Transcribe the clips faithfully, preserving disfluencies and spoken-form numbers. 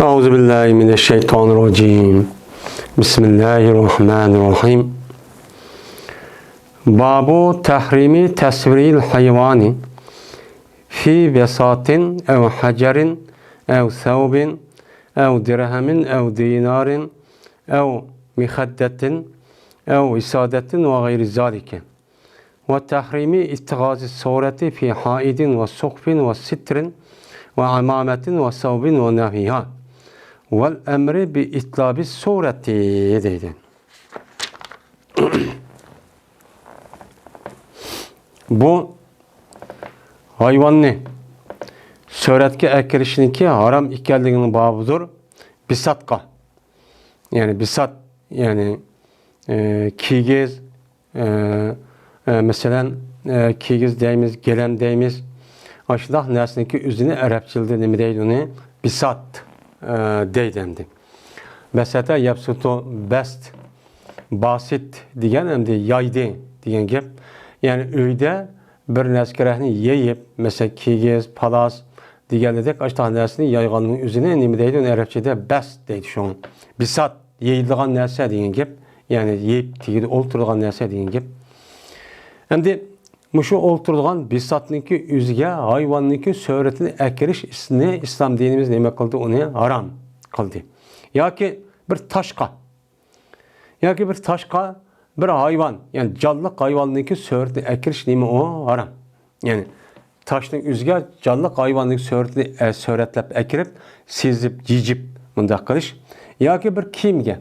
أعوذ بالله من الشيطان الرجيم. بسم الله الرحمن الرحيم. باب تحريم تصوير الحيوان في بساط أو حجر أو ثوب أو درهم أو دينار أو مخدة أو وسادة وغير ذلك. وتحريم اتخاذ الصورة في حائط وسقف وستر وعمامة وثوب ونحوها والأمر بإطلاب الصورة دەيدۇ. بۇ ھايۋاننى سۈرەتكە ئەكىرىشنىڭكى ھارام ئىكەنلىكىنىڭ بابىدۇر. بىساتقا، يەنى بىسات، يەنى، ئە، كىگىز، ئە، ئە، مەسىلەن، ئە، كىگىز دەيمىز، گىلەم دەيمىز. ئاشۇنداق نەرسىنىڭكى ئۆزىنى ئەرەبچىلدە نېمە دەيدۇ ئۇنى؟ بىسات، ئە، دەيدۇ ئەمدى. بەسەتە يەبسۇتۇ، بەست، باسىت دېگەن ئەمدى يايدى دېگەن گەپ. يەنى ئۆيدە بىر نەرسە كېرەكنى يېيىپ، مەسىلەن، كىگىز، پالاس دېگەندەك، ئاشۇنداق نەرسىنى يايغاننىڭ ئۆزىنى نېمە دەيدۇ؟ ئۇنى ئەرەبچىدە بەست دەيدۇ شۇڭا. بىسات، يېيىدىغان نەرسە دېگەن گەپ. يەنى يېيىپ تېگىدە ئولتۇرىدىغان نەرسە دېگەن گەپ. ئەمدى مۇشۇ ئولتۇرىدىغان بىساتنىڭكى ئۆزىگە ھايۋاننىڭكى سۈرىتىنى ئەكىرىش ئىسمىنى ئىسلام دىنىمىز نېمە قىلدى؟ ئۇنى ھارام قىلدى. ياكى بىر تاشقا، ياكى بىر تاشقا بىر ھايۋان، يەنى جانلىق ھايۋاننىڭكى سۈرىتىنى ئەكىرىش نېمە ئۇ؟ ھارام. يەنى تاشنىڭ ئۆزىگە جانلىق ھايۋاننىڭ سۈرىتىنى، ئە، سۈرەتلەپ ئەكىرىپ، سىزىپ، جىجىپ مۇنداق قىلىش. ياكى بىر كىيىمگە،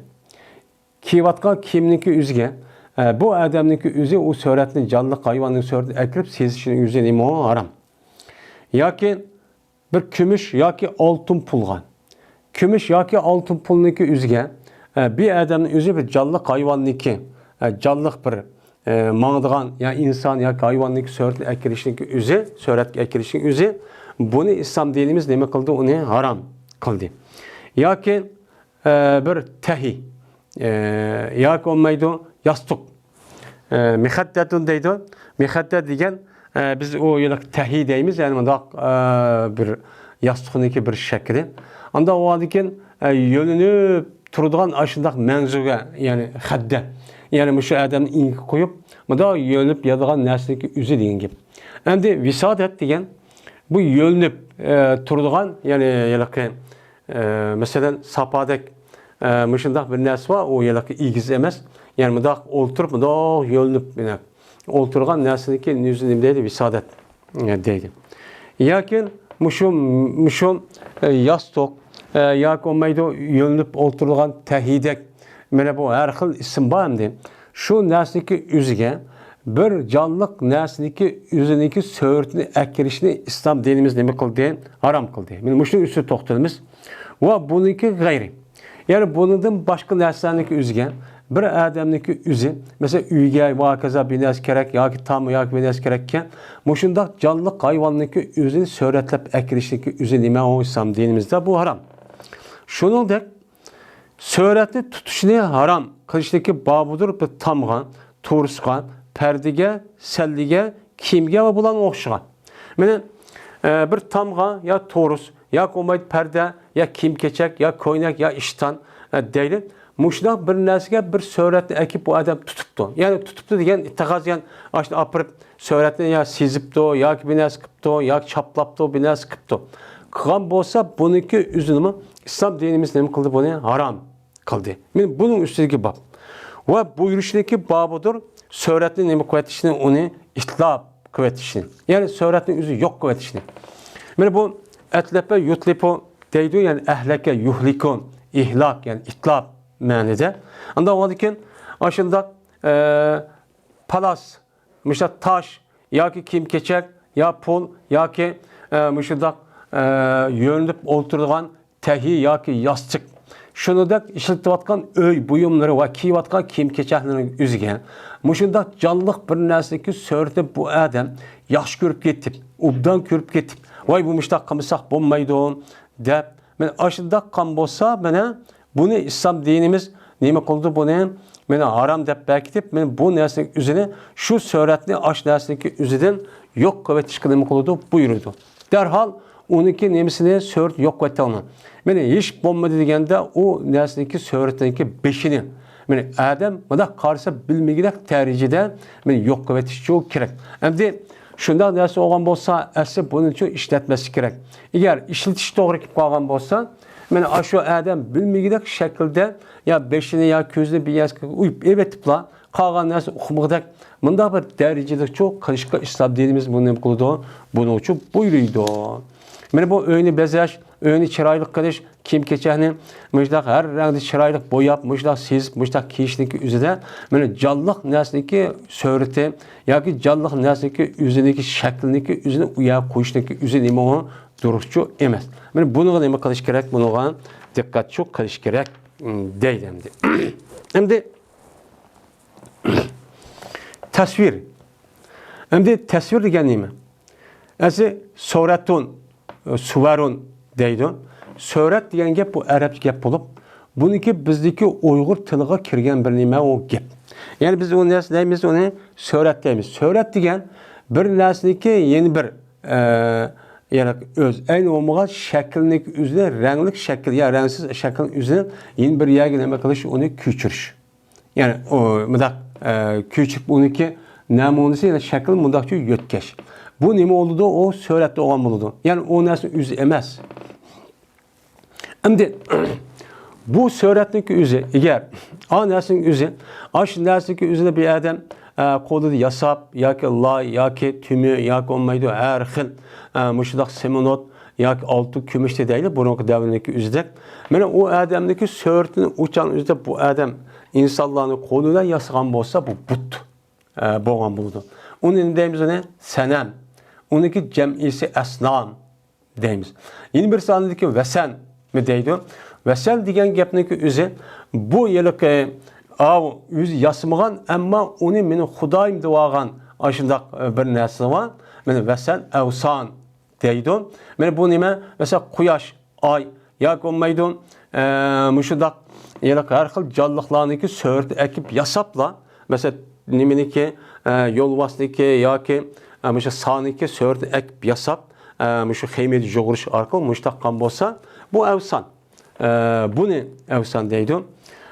كىيىۋاتقان كىيىمنىڭكى ئۆزىگە، ئە، بۇ ئادەمنىڭكى ئۆزى ئۇ سۈرەتنى جانلىق ھايۋاننىڭ سۈرىتىنى ئەكىرىپ سىزىشنىڭ ئۆزى نېمە ئۇ؟ ھارام. ياكى بىر كۈمۈش ياكى ئالتۇن پۇلغا، كۈمۈش ياكى ئالتۇن پۇلنىڭكى ئۆزىگە، ئە، بىر ئادەمنىڭ ئۆزى بىر جانلىق ھايۋاننىڭكى، ئە، جانلىق بىر، ئە، ماڭىدىغان يا ئىنسان ياكى ھايۋاننىڭكى سۈرىتىنى ئەكىرىشنىڭكى ئۆزى، سۈرەتكە ئەكىرىشنىڭ ئۆزى، بۇنى ئىسلام دىنىمىز نېمە قىلدى؟ ئۇنى ھارام قىلدى. ياكى، ئە، بىر تەھى، ئە، ياكى بولمايدۇ، ياستۇق. ئە، مىخەددەتۇن دەيدۇ. مىخەددەت دېگەن، ئە، بىز ئۇ يەنە تەھى دەيمىز، يەنى مۇنداق، ئە، بىر ياستۇقنىڭكى بىر شەكلى. ئاندا ئۇ ئاندىن كېيىن، ئە، يۆلىنىپ تۇرىدىغان ئاشۇنداق مەنزۇگە، يەنى خەددە. يەنى مۇشۇ ئادەمنى ئېڭىككە قويۇپ، مۇنداق يۆلىنىپ ياتىدىغان نەرسىنىڭكى ئۆزى دېگەن گەپ. ئەمدى ۋىسادەت دېگەن، بۇ يۆلىنىپ، ئە، تۇرىدىغان، يەنى ھېلىقى، ئە، مەسىلەن، ساپادەك، ئە، مۇشۇنداق بىر نەرسە بار، ئۇ ھېلىقى ئېگىز ئەمەس. يەنى مۇنداق ئولتۇرۇپ، مۇنداق يۆلىنىپ، مانا، ئولتۇرغان نەرسىنىڭكى ئۆزىنى نېمە دەيدۇ؟ ۋىسادەت، ئە، دەيدۇ. ياكى مۇشۇ، مۇشۇ، ئە، ياستۇق، ئە، ياكى بولمايدۇ، يۆلىنىپ ئولتۇرغان تەھىدەك. مانا بۇ ھەر خىل ئىسىم بار ئەمدى. شۇ نەرسىنىڭكى ئۆزىگە بىر جانلىق نەرسىنىڭكى ئۆزىنىڭكى سۈرىتىنى ئەكىرىشنى ئىسلام دىنىمىز نېمە قىلدى؟ ھارام قىلدى. مانا مۇشۇنىڭ ئۈستىدە توختىلىمىز. ۋە بۇنىڭكى غەيرى. يەنى بۇنىڭدىن باشقا نەرسىلەرنىڭكى ئۆزىگە بىر ئادەمنىڭكى ئۆزى، مەسىلەن، ئۆيگە ۋە ھاكازا بىر نەرسە كېرەك ياكى تام ياكى بىر نەرسە كېرەككەن، مۇشۇنداق جانلىق ھايۋاننىڭكى ئۆزىنى سۈرەتلەپ ئەكىرىشنىڭكى ئۆزى نېمە ئۇ ئىسلام دىنىمىزدا؟ بۇ ھارام. شۇنىڭدەك سۈرەتنى تۇتۇشنى ھارام قىلىشنىڭكى بابىدۇر بىر تامغا، تورۇسقا، پەردىگە، سەللىگە، كىيىمگە ۋە بۇلارغا ئوخشىغان. مانا، ئە، بىر تامغا يا تورۇس، ياكى بولمايدۇ پەردە، يا كىيىم-كېچەك، يا كوينەك، يا ئىشتان، ئە، دەيلى. مۇشۇنداق بىر نەرسىگە بىر سۈرەتنى ئەكىپ بۇ ئادەم تۇتۇپتۇ. يەنى تۇتۇپتۇ دېگەن ئىتتىخاز، يەنى ئاشۇنى ئاپىرىپ سۈرەتنى يا سىزىپتۇ، ياكى بىر نەرسە قىپتۇ، ياكى چاپلاپتۇ، بىر نەرسە قىپتۇ. قىلغان بولسا، بۇنىڭكى ئۆزىنىمۇ ئىسلام دىنىمىز نېمە قىلدى؟ بۇنى ھارام قىلدى. مانا بۇنىڭ ئۈستىدىكى باب. ۋە بۇيرۇشنىڭكى بابىدۇر، سۈرەتنى نېمە قىلىۋېتىشنى، ئۇنى ئىتلاپ قىلىۋېتىشنى. يەنى سۈرەتنى ئۆزى يوق قىلىۋېتىشنى. مانا بۇ ئەتلەپە يۇتلىپۇ دەيدۇ، يەنى ئەھلەكە يۇھلىكۇ، ئىھلاك، يەنى ئىتلاپ مەنىدە. ئاندىن ئاندىن كېيىن ئاشۇنداق، ئە، پالاس، مۇشۇنداق تاش ياكى كىيىم-كېچەك يا پۇل ياكى، ئە، مۇشۇنداق، ئە، يۆلىنىپ ئولتۇرىدىغان تەھىي ياكى ياستۇق، شۇنىڭدەك ئىشلىتىۋاتقان ئۆي بۇيۇملىرى ۋە كىيىۋاتقان كىيىم-كېچەكلىرىنىڭ ئۆزىگە مۇشۇنداق جانلىق بىر نەرسىنىڭكى سۈرىتىنى بۇ ئادەم ياخشى كۆرۈپ كېتىپ، ئوبدان كۆرۈپ كېتىپ، ۋاي، بۇ مۇشۇنداق قىلمىساق بولمايدۇ دەپ، مانا ئاشۇنداق قىلغان بولسا، مانا بۇنى ئىسلام دىنىمىز نېمە قىلدى بۇنى؟ مانا ھارام دەپ بەكىتىپ، مانا بۇ نەرسىنىڭ ئۆزىنى، شۇ سۈرەتنى ئاشۇ نەرسىنىڭكى ئۆزىدىن يوق قىلىۋېتىشقا نېمە قىلىدۇ؟ بۇيرۇيدۇ. دەرھال ئۇنىڭكى نېمىسىنى، سۈرىتى يوق قىلىۋەتتىڭلار. مانا ھېچ بولمىدى دېگەندە، ئۇ نەرسىنىڭكى سۈرىتىنىڭكى بېشىنى، مانا ئادەم مۇنداق قارىسا بىلمىگۈدەك دەرىجىدە مانا يوق قىلىۋېتىشچۇ كېرەك. ئەمدى شۇنداق نەرسە بولغان بولسا، ئەسلى بۇنىچۇ ئىشلەتمەسلىك كېرەك. ئەگەر ئىشلىتىش توغرا كېلىپ قالغان بولسا، مانا ئاشۇ ئادەم بىلمىگۈدەك شەكىلدە يا بېشىنى يا كۆزىنى بىر يەرگە ئويۇپ ئېلىۋېتىپلا، قالغان نەرسە ئۇقمىغۇدەك مۇنداق بىر دەرىجىدىچۇ قىلىشقا ئىسلام دىنىمىز بۇنى نېمە قىلىدۇ؟ بۇنىڭچۇ بۇيرۇيدۇ. مانا بۇ ئۆينى بېزەش، ئۆينى چىرايلىق قىلىش، كىيىم-كېچەكنى مۇشۇنداق ھەر رەڭدە چىرايلىق بوياپ، مۇشۇنداق سېزىپ، مۇشۇنداق كىيىشنىڭكى ئۆزىدە مانا جانلىق نەرسىنىڭكى سۈرىتى ياكى جانلىق نەرسىنىڭكى ئۆزىنىڭكى شەكلىنىڭكى ئۆزىنى ئۇ يەرگە قويۇشنىڭكى ئۆزى نېمە ئۇ؟ دۇرۇسچۇ ئەمەس. مانا بۇنىڭغا نېمە قىلىش كېرەك؟ بۇنىڭغا دىققەتچۇ قىلىش كېرەك، دەيدۇ ئەمدى. ئەمدى تەسۋىر. ئەمدى تەسۋىر دېگەن نېمە؟ ئەسلى سۆرەتۇن، سۇۋەرۇن دەيدۇ. سۆرەت دېگەن گەپ بۇ ئەرەبچە گەپ بولۇپ، بۇنىڭكى بىزدىكى ئۇيغۇر تىلىغا كىرگەن بىر نېمە ئۇ گەپ. يەنى بىز ئۇ نەرسە دەيمىز، ئۇنى سۆرەت دەيمىز. سۆرەت دېگەن بىر نەرسىنىڭكى يەنە بىر، ئە، يەنى ئۆز ئەينى بولمىغان شەكىلنىڭكى ئۆزىنى، رەڭلىك شەكىل يا رەڭسىز شەكىلنىڭ ئۆزىنى يەنە بىر يەرگە نېمە قىلىش، ئۇنى كۆچۈرۈش. يەنى ئۇ مۇنداق، ئە، كۆچۈرۈپ ئۇنىڭكى نەمۇنىسى، يەنى شەكىل مۇنداقچە يۆتكەش. بۇ نېمە بولىدۇ؟ ئۇ سۆرەتتە بولغان بولىدۇ. يەنى ئۇ نەرسە ئۆزى ئەمەس. ئەمدى بۇ سۆرەتنىڭكى ئۆزى، ئەگەر ئا نەرسىنىڭ ئۆزى، ئاشۇ نەرسىنىڭكى ئۆزىنى بىر ئادەم، ئە، قولىدا ياساپ ياكى لاي ياكى تۈمۈ ياكى بولمايدۇ ھەر خىل، ئە، مۇشۇنداق سېمونت ياكى ئالتۇن كۈمۈشتە دەيلى، بۇرۇنقى دەۋرنىڭكى ئۆزىدەك. مانا ئۇ ئادەمنىڭكى سۆرىتىنى ئۇچان ئۆزىدە بۇ ئادەم ئىنسانلارنىڭ قولى بىلەن ياسىغان بولسا، بۇ بۇت، ئە، بولغان بولىدۇ. ئۇنى نېمە دەيمىز؟ ئۇنى سەنەم. ئۇنىڭكى جەمئىسى ئەسنام دەيمىز. يەنە بىر سانىدىكى ۋەسەنمۇ دەيدۇ. ۋەسەن دېگەن گەپنىڭكى ئۆزى بۇ ھېلىقى ئاۋۇ ئۆزى ياسىمىغان، ئەمما ئۇنى مېنىڭ خۇدايىم دەۋالغان ئاشۇنداق، ئە، بىر نەرسە بار. مانا ۋەسەن، ئەۋسان دەيدۇ. مانا بۇ نېمە؟ مەسىلەن، قۇياش، ئاي ياكى بولمايدۇ، ئە، مۇشۇنداق ھېلىقى ھەر خىل جانلىقلارنىڭكى سۈرىتى ئەكىپ ياساپلا، مەسىلەن، نېمىنىڭكى، ئە، يولۋاسنىڭكى ياكى، ئە، مۇشۇ سانىڭكى سۈرىتىنى ئەكىپ ياساپ، ئە، مۇشۇ خېمىرنى يۇغۇرۇش ئارقىلىق مۇشۇنداق قىلغان بولسا، بۇ ئەۋسان. ئە، بۇنى ئەۋسان دەيدۇ.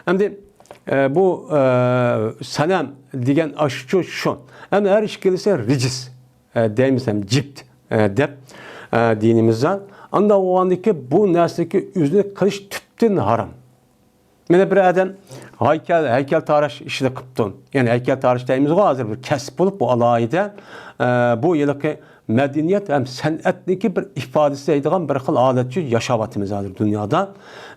ئەمدى، ئە، بۇ، ئە، سەنەم دېگەن ئاشۇ شۇ. ئەمدى ھەر ئىككىلىسى رىجىس، ئە، دەيمىز ھەم جىپت، ئە، دەپ، ئە، دىنىمىزدا. ئانداق بولغاندىكى بۇ نەرسىنىڭكى ئۆزىنى قىلىش تۈپتىن ھارام. مانا بىر ئادەم ھەيكەل، ھەيكەلتاراش ئىشىنى قىپتۇ. يەنى ھەيكەلتاراش دەيمىزغۇ، ھازىر بىر كەسىپ بولۇپ، بۇ ئالاھىدە، ئە، بۇ ھېلىقى مەدەنىيەت ھەم سەنئەتنىڭكى بىر ئىپادىسى دەيدىغان بىر خىل ھالەتچۇ ياشاۋاتىمىز ھازىر دۇنيادا.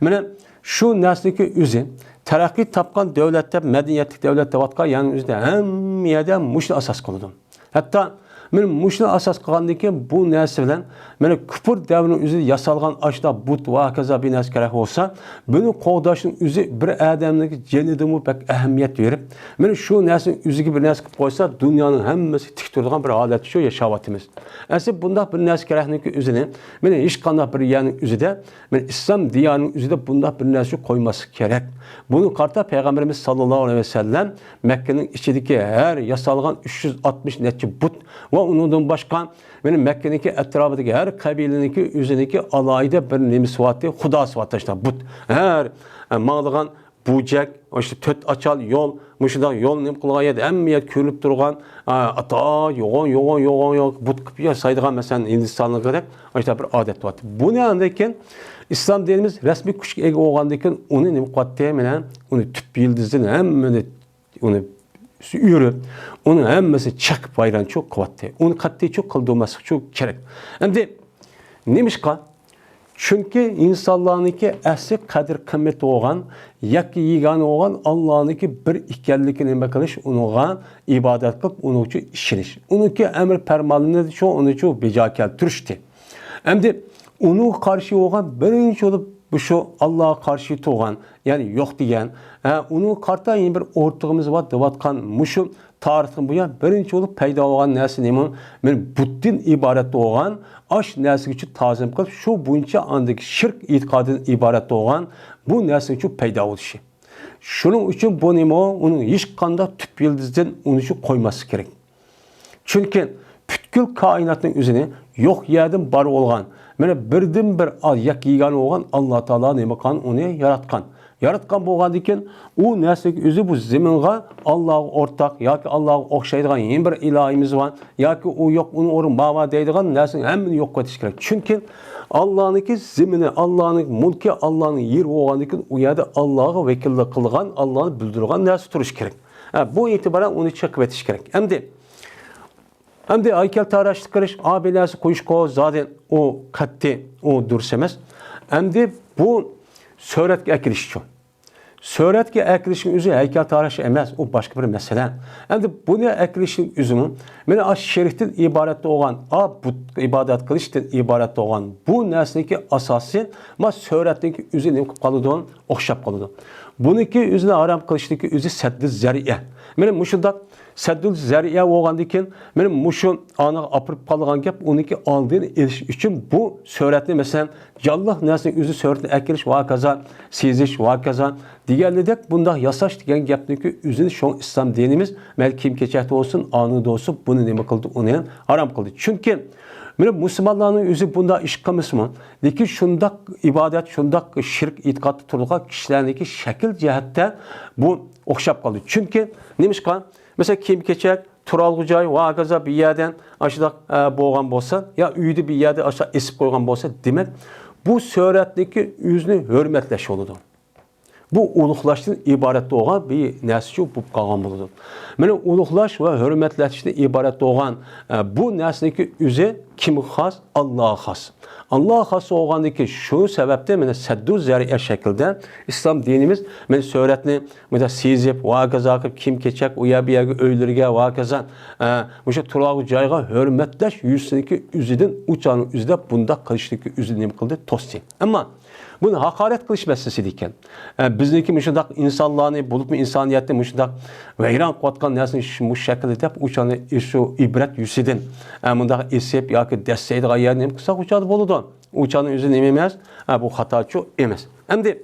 مانا شۇ نەرسىنىڭكى ئۆزى تەرەققىي تاپقان دەۋلەتتە، مەدەنىيەتلىك دەۋلەت دەۋاتقان يەرنىڭ ئۆزىدە ھەممە يەردە مۇشۇنى ئاساس قىلىدۇ. ھەتتا مانا مۇشۇنى ئاساس قىلغاندىن كېيىن بۇ نەرسە بىلەن مانا كۇپۇر دەۋرىنىڭ ئۆزىدە ياسالغان ئاشۇنداق بۇت ۋە ھاكازا بىر نەرسە كېرەك بولسا، بۇنى قوغداشنىڭ ئۆزى بىر ئادەمنىڭ جېنىدىنمۇ بەك ئەھمىيەت بېرىپ، مانا شۇ نەرسىنىڭ ئۆزىگە بىر نەرسە قىلىپ قويسا، دۇنيانىڭ ھەممىسى تىك تۇرىدىغان بىر ھالەتتە شۇ ياشاۋاتىمىز. ئەسلى بۇنداق بىر نەرسە كېرەكنىڭكى ئۆزىنى مانا ھېچقانداق بىر يەرنىڭ ئۆزىدە، مانا ئىسلام دىيارىنىڭ ئۆزىدە بۇنداق بىر نەرسە قويماسلىق كېرەك. بۇنى قارىتا پەيغەمبىرىمىز ساللاللاھۇ ئەلەيھى ۋەسەللەم مەككىنىڭ ئىچىدىكى ھەر ياسالغان ئۈچ يۈز ئاتمىش نەچچە بۇت ۋە ئۇنىڭدىن باشقا مانا مەككىنىڭكى ئەتراپىدىكى ھەر قەبىلىنىڭكى ئۆزىنىڭكى ئالاھىدە بىر نېمىسى بارتى، خۇداسى بارتى، ئاشۇنداق بۇت. ھەر، ئە، ماڭىدىغان بۇجەك، ئاشۇ تۆت ئاچال يول، مۇشۇنداق يول نېمە قىلغان يەردە ھەممە يەر كۆرۈنۈپ تۇرغان، ئا، ئاتا يوغان، يوغان، يوغان، يوغان بۇت قىلىپ ياسايدىغان، مەسىلەن، ھىندىستانلىقىدەك ئاشۇنداق بىر ئادەت بار. بۇنى ئاندىن كېيىن ئىسلام دىنىمىز رەسمىي كۈچكە ئىگە بولغاندىن كېيىن ئۇنى نېمە قىلاتتى؟ مانا ئۇنى تۈپ يىلدىزدىن ھەممىنى ئۇنى ئۆرۈپ، ئۇنىڭ ھەممىسىنى چېقىپ ۋەيرانچۇ قىلاتتى. ئۇنى قەتئىيچۇ قىلدۇرماسلىقچۇ كېرەك. ئەمدى نېمىشقا؟ چۈنكى ئىنسانلارنىڭكى ئەسلى قەدىر-قىممىتى بولغان يەككە يېگانە بولغان ئاللانىڭكى بىر ئىكەنلىكىنى نېمە قىلىش، ئۇنىڭغا ئىبادەت قىلىپ، ئۇنىڭچۇ ئىشىنىش. ئۇنىڭكى ئەمر پەرمانلىرىنى شۇ، ئۇنىچۇ بېجا كەلتۈرۈشتى. ئەمدى ئۇنىڭغا قارشى بولغان بىرىنچى بولۇپ، بۇ شۇ ئاللاغا قارشى تۇرغان، يەنى يوق دېگەن، ھە، ئۇنىڭغا قارىتا يەنە بىر ئورتىقىمىز بار دەۋاتقان مۇشۇ تارىختىن بۇيان بىرىنچى بولۇپ پەيدا بولغان نەرسە نېمە؟ مانا بۇتتىن ئىبارەت بولغان، ئاش نەرسىگىچۇ تازىم قىلىپ، شۇ بويىچە ئاندىكى شىرك ئېتىقادىدىن ئىبارەت بولغان بۇ نەرسىگىچۇ پەيدا بولۇشى. شۇنىڭ ئۈچۈن بۇ نېمە؟ ئۇنىڭ ھېچقانداق تۈپ يىلدىزىدىن ئۇنى شۇ قويماسلىق كېرەك. چۈنكى پۈتكۈل كائىناتنىڭ ئۆزىنى يوق يەردىن بار بولغان، مانا بىردىنبىر ئا-، يەككە يېگانە بولغان ئاللا تائالا نېمە قىلغان؟ ئۇنى ياراتقان. ياراتقان بولغاندىكىن، ئۇ نەرسىنىڭ ئۆزى بۇ زېمىنغا ئاللاغا ئورتاق ياكى ئاللاغا ئوخشايدىغان يەنە بىر ئىلاھىمىز بار ياكى ئۇ يوق، ئۇنىڭ ئورنى بار، بار دەيدىغان نەرسىنى ھەممىنى يوق قىلىۋېتىش كېرەك. چۈنكى ئاللانىڭكى زېمىنى، ئاللانىڭ مۈلكى، ئاللانىڭ يېرى بولغاندىكىن، ئۇ يەردە ئاللاغا ۋەكىللىك قىلىدىغان، ئاللانى بىلدۈرىدىغان نەرسە تۇرۇشى كېرەك. ھە، بۇ ئېتىبارەن ئۇنى چېقىۋېتىش كېرەك. ئەمدى ئەمدى ھەيكەلتەرەشلىك قىلىش، ئابىدە نەرسە قويۇشقا زادى ئۇ قەتئىي ئۇ دۇرۇس ئەمەس. ئەمدى بۇ سۆرەتكە ئەكېلىشچۇ؟ سۆرەتكە ئەكېلىشنىڭ ئۆزى ھەيكەلتەرەش ئەمەس، ئۇ باشقا بىر مەسىلە. ئەمدى بۇنى ئەكېلىشنىڭ ئۆزىمۇ مانا ئاشۇ شېرىكتىن ئىبارەت بولغان، ئا، بۇت ئىبادەت قىلىشتىن ئىبارەت بولغان بۇ نەرسىنىڭكى ئاساسى ما سۆرەتنىڭكى ئۆزى نېمە قىلىپ قالىدۇ؟ ئوخشاپ قالىدۇ. بۇنىڭكى ئۆزىنى ھارام قىلىشنىڭكى ئۆزى سەددى زەرىئە. مانا مۇشۇنداق سەددۇل زەرىئە بولغاندىن كېيىن، مانا مۇشۇ ئانىغا ئاپىرىپ قالىدىغان گەپ، ئۇنىڭكى ئالدىنى ئېلىش ئۈچۈن بۇ سۆرەتنى، مەسىلەن، جانلىق نەرسىنىڭ ئۆزى سۆرىتىنى ئەكېلىش ۋە ھاكازا، سېزىش ۋە ھاكازا دېگەنلىدەك بۇنداق ياساش دېگەن گەپنىڭكى ئۆزىنى شۇڭا ئىسلام دىنىمىز، مەيلى كىيىم-كېچەكتە بولسۇن، ئانىدا بولسۇن، بۇنى نېمە قىلدى؟ ئۇنى ھارام قىلدى. چۈنكى مانا مۇسۇلمانلارنىڭ ئۆزى بۇنداق ئىش قىلمىسىمۇ، لېكىن شۇنداق ئىبادەت، شۇنداق شىرك ئېتىقادتا تۇرىدىغان كىشىلەرنىڭكى شەكىل جەھەتتە بۇ ئوخشاپ قالدى. چۈنكى نېمىشقا؟ مەسىلەن، كىيىم-كېچەك، تۇرالغۇ جاي ۋە ھاكازا بىر يەردە ئاشۇنداق، ئە، بولغان بولسا، يا ئۆيدە بىر يەردە ئاشۇنداق ئېسىپ قويغان بولسا، دېمەك، بۇ سۆرەتنىڭكى ئۆزىنى ھۆرمەتلەش بولىدۇ. بۇ ئۇلۇغلاشتىن ئىبارەت بولغان بىر نەرسىچۇ بولۇپ قالغان بولىدۇ. مانا ئۇلۇغلاش ۋە ھۆرمەتلەشتىن ئىبارەت بولغان، ئە، بۇ نەرسىنىڭكى ئۆزى كىمگە خاس؟ ئاللاغا خاس. ئاللاغا خاس بولغاندىكى شۇ سەۋەبتىن مانا سەددۇ زەرىئە شەكلىدە ئىسلام دىنىمىز مانا سۆرەتنى مۇنداق سېزىپ، ۋە ھاكازا قىلىپ، كىيىم-كېچەك ئۇ يەر بۇ يەرگە ئۆيلىرىگە ۋە ھاكازا، ئە، مۇشۇ تۇرالغۇ جايغا ھۆرمەتلەش يۈزىسىنىڭكى ئۆزىدىن ئۇ چاغنىڭ ئۆزىدە بۇنداق قىلىشنىڭكى ئۆزىنى نېمە قىلدى؟ توستى. ئەمما بۇنى ھاقارەت قىلىش مەسىلىسى ئىكەن. ئە، بىزنىڭكى مۇشۇنداق ئىنسانلارنى، بولۇپمۇ ئىنسانىيەتنى مۇشۇنداق ۋەيران قىلىۋاتقان نەرسىنى شۇ، مۇشۇ شەكىلدە دەپ، ئۇ چاغنى شۇ ئىبرەت يۈزىسىدىن، ئە، مۇنداق ئېسىپ ياكى دەسسەيدىغان يەرنى نېمە قىلساق، ئۇ چاغدا بولىدۇ. ئۇ چاغنىڭ ئۆزى نېمە ئەمەس؟ ئە، بۇ خاتاچۇ ئەمەس. ئەمدى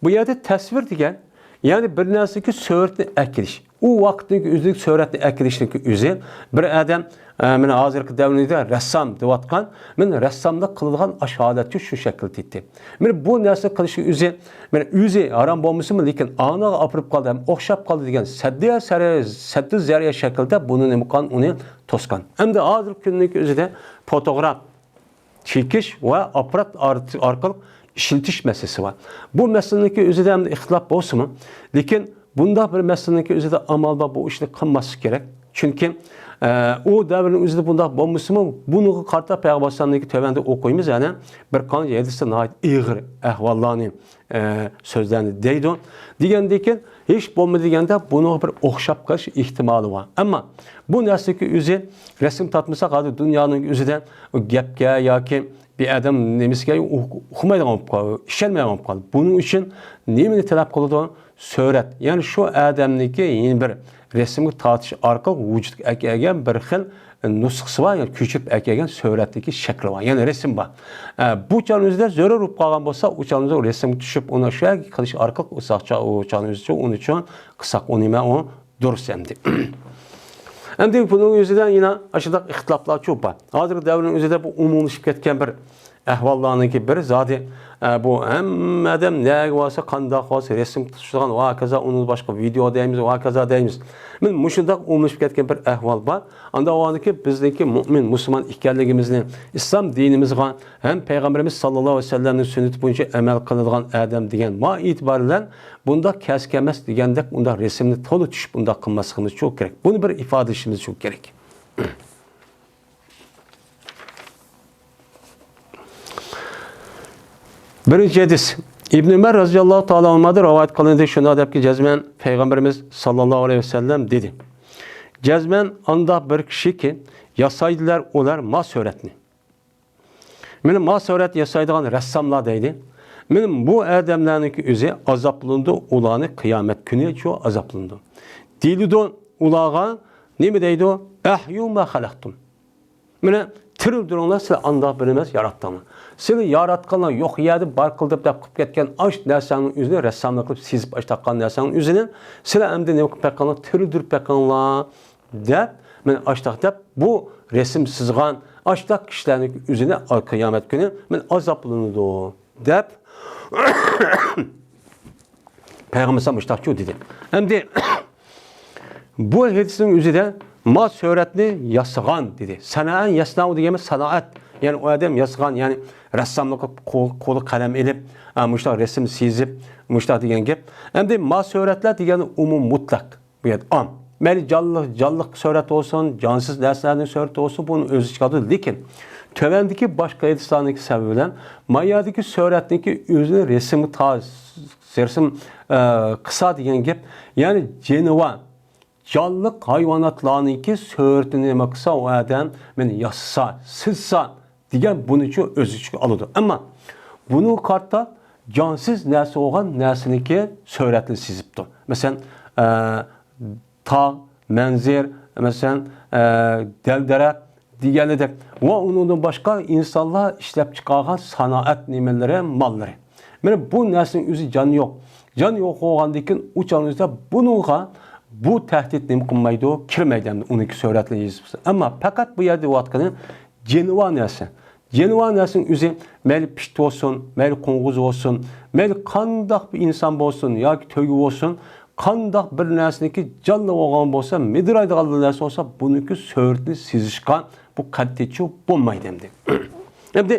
بۇ يەردە تەسۋىر دېگەن، يەنى بىر نەرسىگە سۈرەتنى ئەكېلىش. ئۇ ۋاقىتنىڭ ئۆزىدىكى سۈرەتنى ئەكېلىشنىڭكى ئۆزى، بىر ئادەم، ئە، مانا ھازىرقى دەۋرنىڭ رەسسام دەۋاتقان، مانا رەسساملىق قىلىدىغان ئاشۇ ھالەتتە شۇ شەكىلدە دېدى. مانا بۇ نەرسە قىلىشنىڭ ئۆزى، مانا ئۆزى ھارام بولمىسىمۇ، لېكىن ئانىغا ئاپىرىپ قالدى ھەم ئوخشاپ قالدى دېگەن سەددىيە سەرە-، سەددى زەرىئە شەكلىدە بۇنى نېمە قىلغان؟ ئۇنى توسقان. ئەمدى ھازىرقى كۈننىڭكى ئۆزىدە فوتوگراف چېكىش ۋە ئاپپارات ئار-، ئارقىلىق ئىشلىتىش مەسىلىسى بار. بۇ مەسىلىنىڭكى ئۆزىدە ھەم ئىختىلاپ بولسىمۇ، لېكىن بۇنداق بىر مەسىلىنىڭكى ئۆزىدە ئامال بار، بۇ ئىشنى قىلماسلىق كېرەك. چۈنكى، ئە، ئۇ دەۋرنىڭ ئۆزىدە بۇنداق بولمىسىمۇ، بۇنىڭغا قارىتا پەيغەمبەر ئەلەيھىسسالامنىڭكى تۆۋەندە ئوقۇيمىز، يەنە بىر قانچە ھەدىستە ناھايىتى ئېغىر ئەھۋاللارنى، ئە، سۆزلەرنى دەيدۇ. دېگەندىكىن، ھېچ بولمىدى دېگەندە بۇنىڭغا بىر ئوخشاپ قېلىش ئېھتىمالى بار. ئەمما بۇ نەرسىنىڭكى ئۆزى رەسىم تارتمىساق، ھازىر دۇنيانىڭ ئۆزىدە گەپكە ياكى بىر ئادەم نېمىسىگە ئۇ-، ئۇقمايدىغان بولۇپ قالدى، ئىشەنمەيدىغان بولۇپ قالدى. بۇنىڭ ئۈچۈن نېمىنى تەلەپ قىلىدۇ؟ سۈرەت. يەنى شۇ ئادەمنىڭكى يەنە بىر رەسىمگە تارتىش ئارقىلىق ۋۇجۇدقا ئەكەلگەن بىر خىل نۇسخىسى بار، يەنى كۆچۈرۈپ ئەكەلگەن سۈرەتتىكى شەكلى بار، يەنى رەسىم بار. ئە، بۇ چاغنىڭ ئۆزىدە زۆرۈر بولۇپ قالغان بولسا، ئۇ چاغنىڭ ئۆزىدە رەسىمگە چۈشۈپ، ئۇنى شۇ يەرگە قىلىش ئارقىلىق ئۇ ساقچا-، ئۇ چاغنىڭ ئۆزىدە ئۇنى چوڭ قىلساق، ئۇ نېمە ئۇ؟ دۇرۇس ئەمدى. ئەمدى بۇنىڭ ئۆزىدە يەنە ئاشۇنداق ئىختىلاپلارچۇ بار. ھازىرقى دەۋرنىڭ ئۆزىدە بۇ ئومۇملىشىپ كەتكەن بىر ئەھۋاللارنىڭكى بىرى زادى، ئە، بۇ ھەممە ئادەم نەگە بارسا، قانداق بارسا، رەسىم تۇتۇشىدىغان ۋە ھاكازا، ئۇنىڭ باشقا ۋىدېئو دەيمىز، ۋە ھاكازا دەيمىز. مانا مۇشۇنداق ئومۇملىشىپ كەتكەن بىر ئەھۋال بار. ئاندا ئۇ ۋاقىتتىكى بىزنىڭكى مۇئمىن، مۇسۇلمان ئىكەنلىكىمىزنى، ئىسلام دىنىمىزغا ھەم پەيغەمبىرىمىز ساللاللاھۇ ئەلەيھى ۋەسەللەمنىڭ سۈننىتى بويىچە ئەمەل قىلىدىغان ئادەم دېگەن ما ئېتىبارى بىلەن بۇنداق كەس-كەمەس دېگەندەك ئۇنداق رەسىمنى تولا چۈشۈپ ئۇنداق قىلماسلىقىمىز شۇ كېرەك. بۇنى بىر ئىپادىلىشىمىز شۇ كېرەك. بىرىنچى ھەدىس. ئىبن ئۆمەر رەزىياللاھۇ تائالا ئەنھۇمادىن رىۋايەت قىلىندى، شۇنداق دەپكى، جەزمەن پەيغەمبىرىمىز ساللاللاھۇ ئەلەيھى ۋەسەللەم دېدى، جەزمەن ئانداق بىر كىشىكى ياسايدىلەر ئۇلار ما سۈرەتنى. مانا ما سۈرەت ياسايدىغان رەسساملار دەيدۇ. مانا بۇ ئادەملەرنىڭكى ئۆزى ئازابلىنىدۇ، ئۇلارنى قىيامەت كۈنى شۇ ئازابلىنىدۇ. دېيىلىدۇ ئۇلارغا، نېمە دەيدۇ؟ ئەھيۇ ما خەلەقتۇم. مانا، تىرىلدۈرۈڭلار، سىلەر ئانداق بىر ئەمەس ياراتتىڭلار. سىلەر ياراتقانلار يوق يەردە بار قىل دەپ، دەپ قىلىپ كەتكەن ئاشۇ نەرسەڭنىڭ ئۆزىنى رەسساملىق قىلىپ سېزىپ ئاشتاققان نەرسەڭنىڭ ئۆزىنى سىلەر ئەمدى نېمە قىلىپ بېقىڭلار، تىرىلدۈرۈپ بېقىڭلار دەپ، مانا ئاشتاق دەپ بۇ رەسىم سىزغان، ئاشۇنداق كىشىلەرنىڭ ئۆزىنى قىيامەت كۈنى مەن ئازابلىنىدۇ، دەپ پەيغەمبەر مۇشتاقچۇ دېدى. ئەمدى بۇ ھەدىسنىڭ ئۆزىدە ما سۈرەتنى ياسىغان دېدى. سەنائەن يەسنەئۇ دېگەن سانائەت. يەنى ئۇ ئادەم ياسىغان، يەنى رەسساملىققا قول-، قولى قەلەم ئېلىپ، ئا، مۇشۇنداق رەسىم سىزىپ، مۇشۇنداق دېگەن گەپ. ئەمدى ما سۈرەتلەر دېگەن ئومۇم مۇتلەق. بۇ يەردە ئام. مەيلى جانلىق، جانلىق سۈرەت بولسۇن، جانسىز نەرسىلەرنىڭ سۈرىتى بولسۇن، بۇنى ئۆز ئىچىگە ئالىدۇ. لېكىن تۆۋەندىكى باشقا ھەدىسلەرنىڭكى سەۋەبى بىلەن ما يەردىكى سۈرەتنىڭكى ئۆزىنى رەسىم تا-، رەسىم، ئە، قىلسا دېگەن گەپ. يەنى جانىۋار، جانلىق ھايۋاناتلارنىڭكى سۈرىتىنى نېمە قىلسا، ئۇ ئادەم مېنى ياسىسا، سىزسا دېگەن بۇنىچۇ ئۆز ئىچىگە ئالىدۇ. ئەمما بۇنىڭغا قارىتا جانسىز نەرسە بولغان نەرسىنىڭكى سۈرەتنى سىزىپتۇ. مەسىلەن، ئە، تاغ، مەنزىرە، مەسىلەن، ئە، دەل-دەرەخ دېگەنىدەك ۋە ئۇنىڭدىن باشقا ئىنسانلار ئىشلەپ چىقارغان سانائەت نېمىلىرى، ماللىرى. مانا بۇ نەرسىنىڭ ئۆزى جان يوق. جان يوق بولغاندىن كېيىن ئۇ چاغنىڭ ئۆزىدە بۇنىڭغا بۇ تەھدىت نېمە قىلمايدۇ، كىرمەيدۇ ئەمدى ئۇنىڭكى سۈرەتلىرىنى يېزىپ. ئەمما پەقەت بۇ يەردە دەۋاتقىنى جانىۋار نەرسە. جانىۋار نەرسىنىڭ ئۆزى مەيلى پىت بولسۇن، مەيلى قوڭغۇز بولسۇن، مەيلى قانداق بىر ئىنسان بولسۇن ياكى تۆگە بولسۇن، قانداق بىر نەرسىنىڭكى جانلىق بولغان بولسا، مىدىرايدىغان بىر نەرسە بولسا، بۇنىڭكى سۈرىتىنى سىزىشقا بۇ قەتئىيچۇ بولمايدۇ ئەمدى. ئەمدى،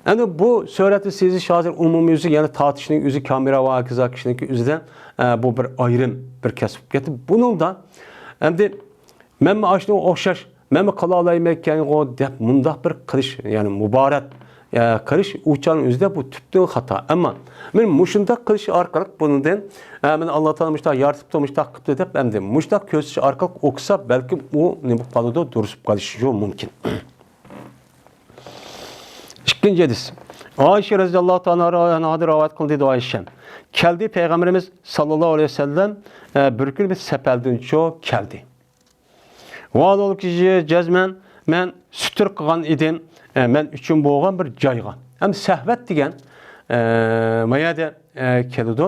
ئەمدى بۇ سۈرەتنى سىزىش ھازىر ئومۇميۈزلۈك، يەنى تارتىشنىڭ ئۆزى، كامېرا ۋە ھاكازا كىشىنىڭكى ئۆزىدە، ئە، بۇ بىر ئايرىم بىر كەسىپ بولۇپ كەتتى. بۇنىڭدا ئەمدى مەنمۇ ئاشۇنىڭغا ئوخشاش، مەنمۇ قىلالايمەنكەنغۇ دەپ مۇنداق بىر قىلىش، يەنى مۇبارەت، ئە، قىلىش ئۇ چاغنىڭ ئۆزىدە بۇ تۈپتىن خاتا. ئەمما مەن مۇشۇنداق قىلىش ئارقىلىق بۇنىڭدىن، ئە، مېنى ئاللا تائالا مۇشۇنداق يارىتىپتۇ، مۇشۇنداق قىپتۇ دەپ ئەمدى مۇشۇنداق كۆرسىتىش ئارقىلىق ئوقۇسا بەلكىم ئۇ نېمە بولۇپ قالىدۇ، دۇرۇس بولۇپ قېلىشى مۇمكىن. ئىككىنچى ھەدىس. ئائىشە رەزىياللاھۇ تائالا ئەنھادىن رىۋايەت قىلدى، دەيدۇ ئائىشە. كەلدى پەيغەمبىرىمىز ساللاللاھۇ ئەلەيھى ۋەسەللەم، ئە، بىر كۈنى بىر سەپەردىن چۇ كەلدى. ۋالىدۇل كىشى جەزمەن مەن سۈتۈر قىلغان ئىدىم، ئە، مەن ئۈچۈن بولغان بىر جايغا. ھەم سەھۋەت دېگەن، ئە، ما يەردە، ئە، كېلىدۇ.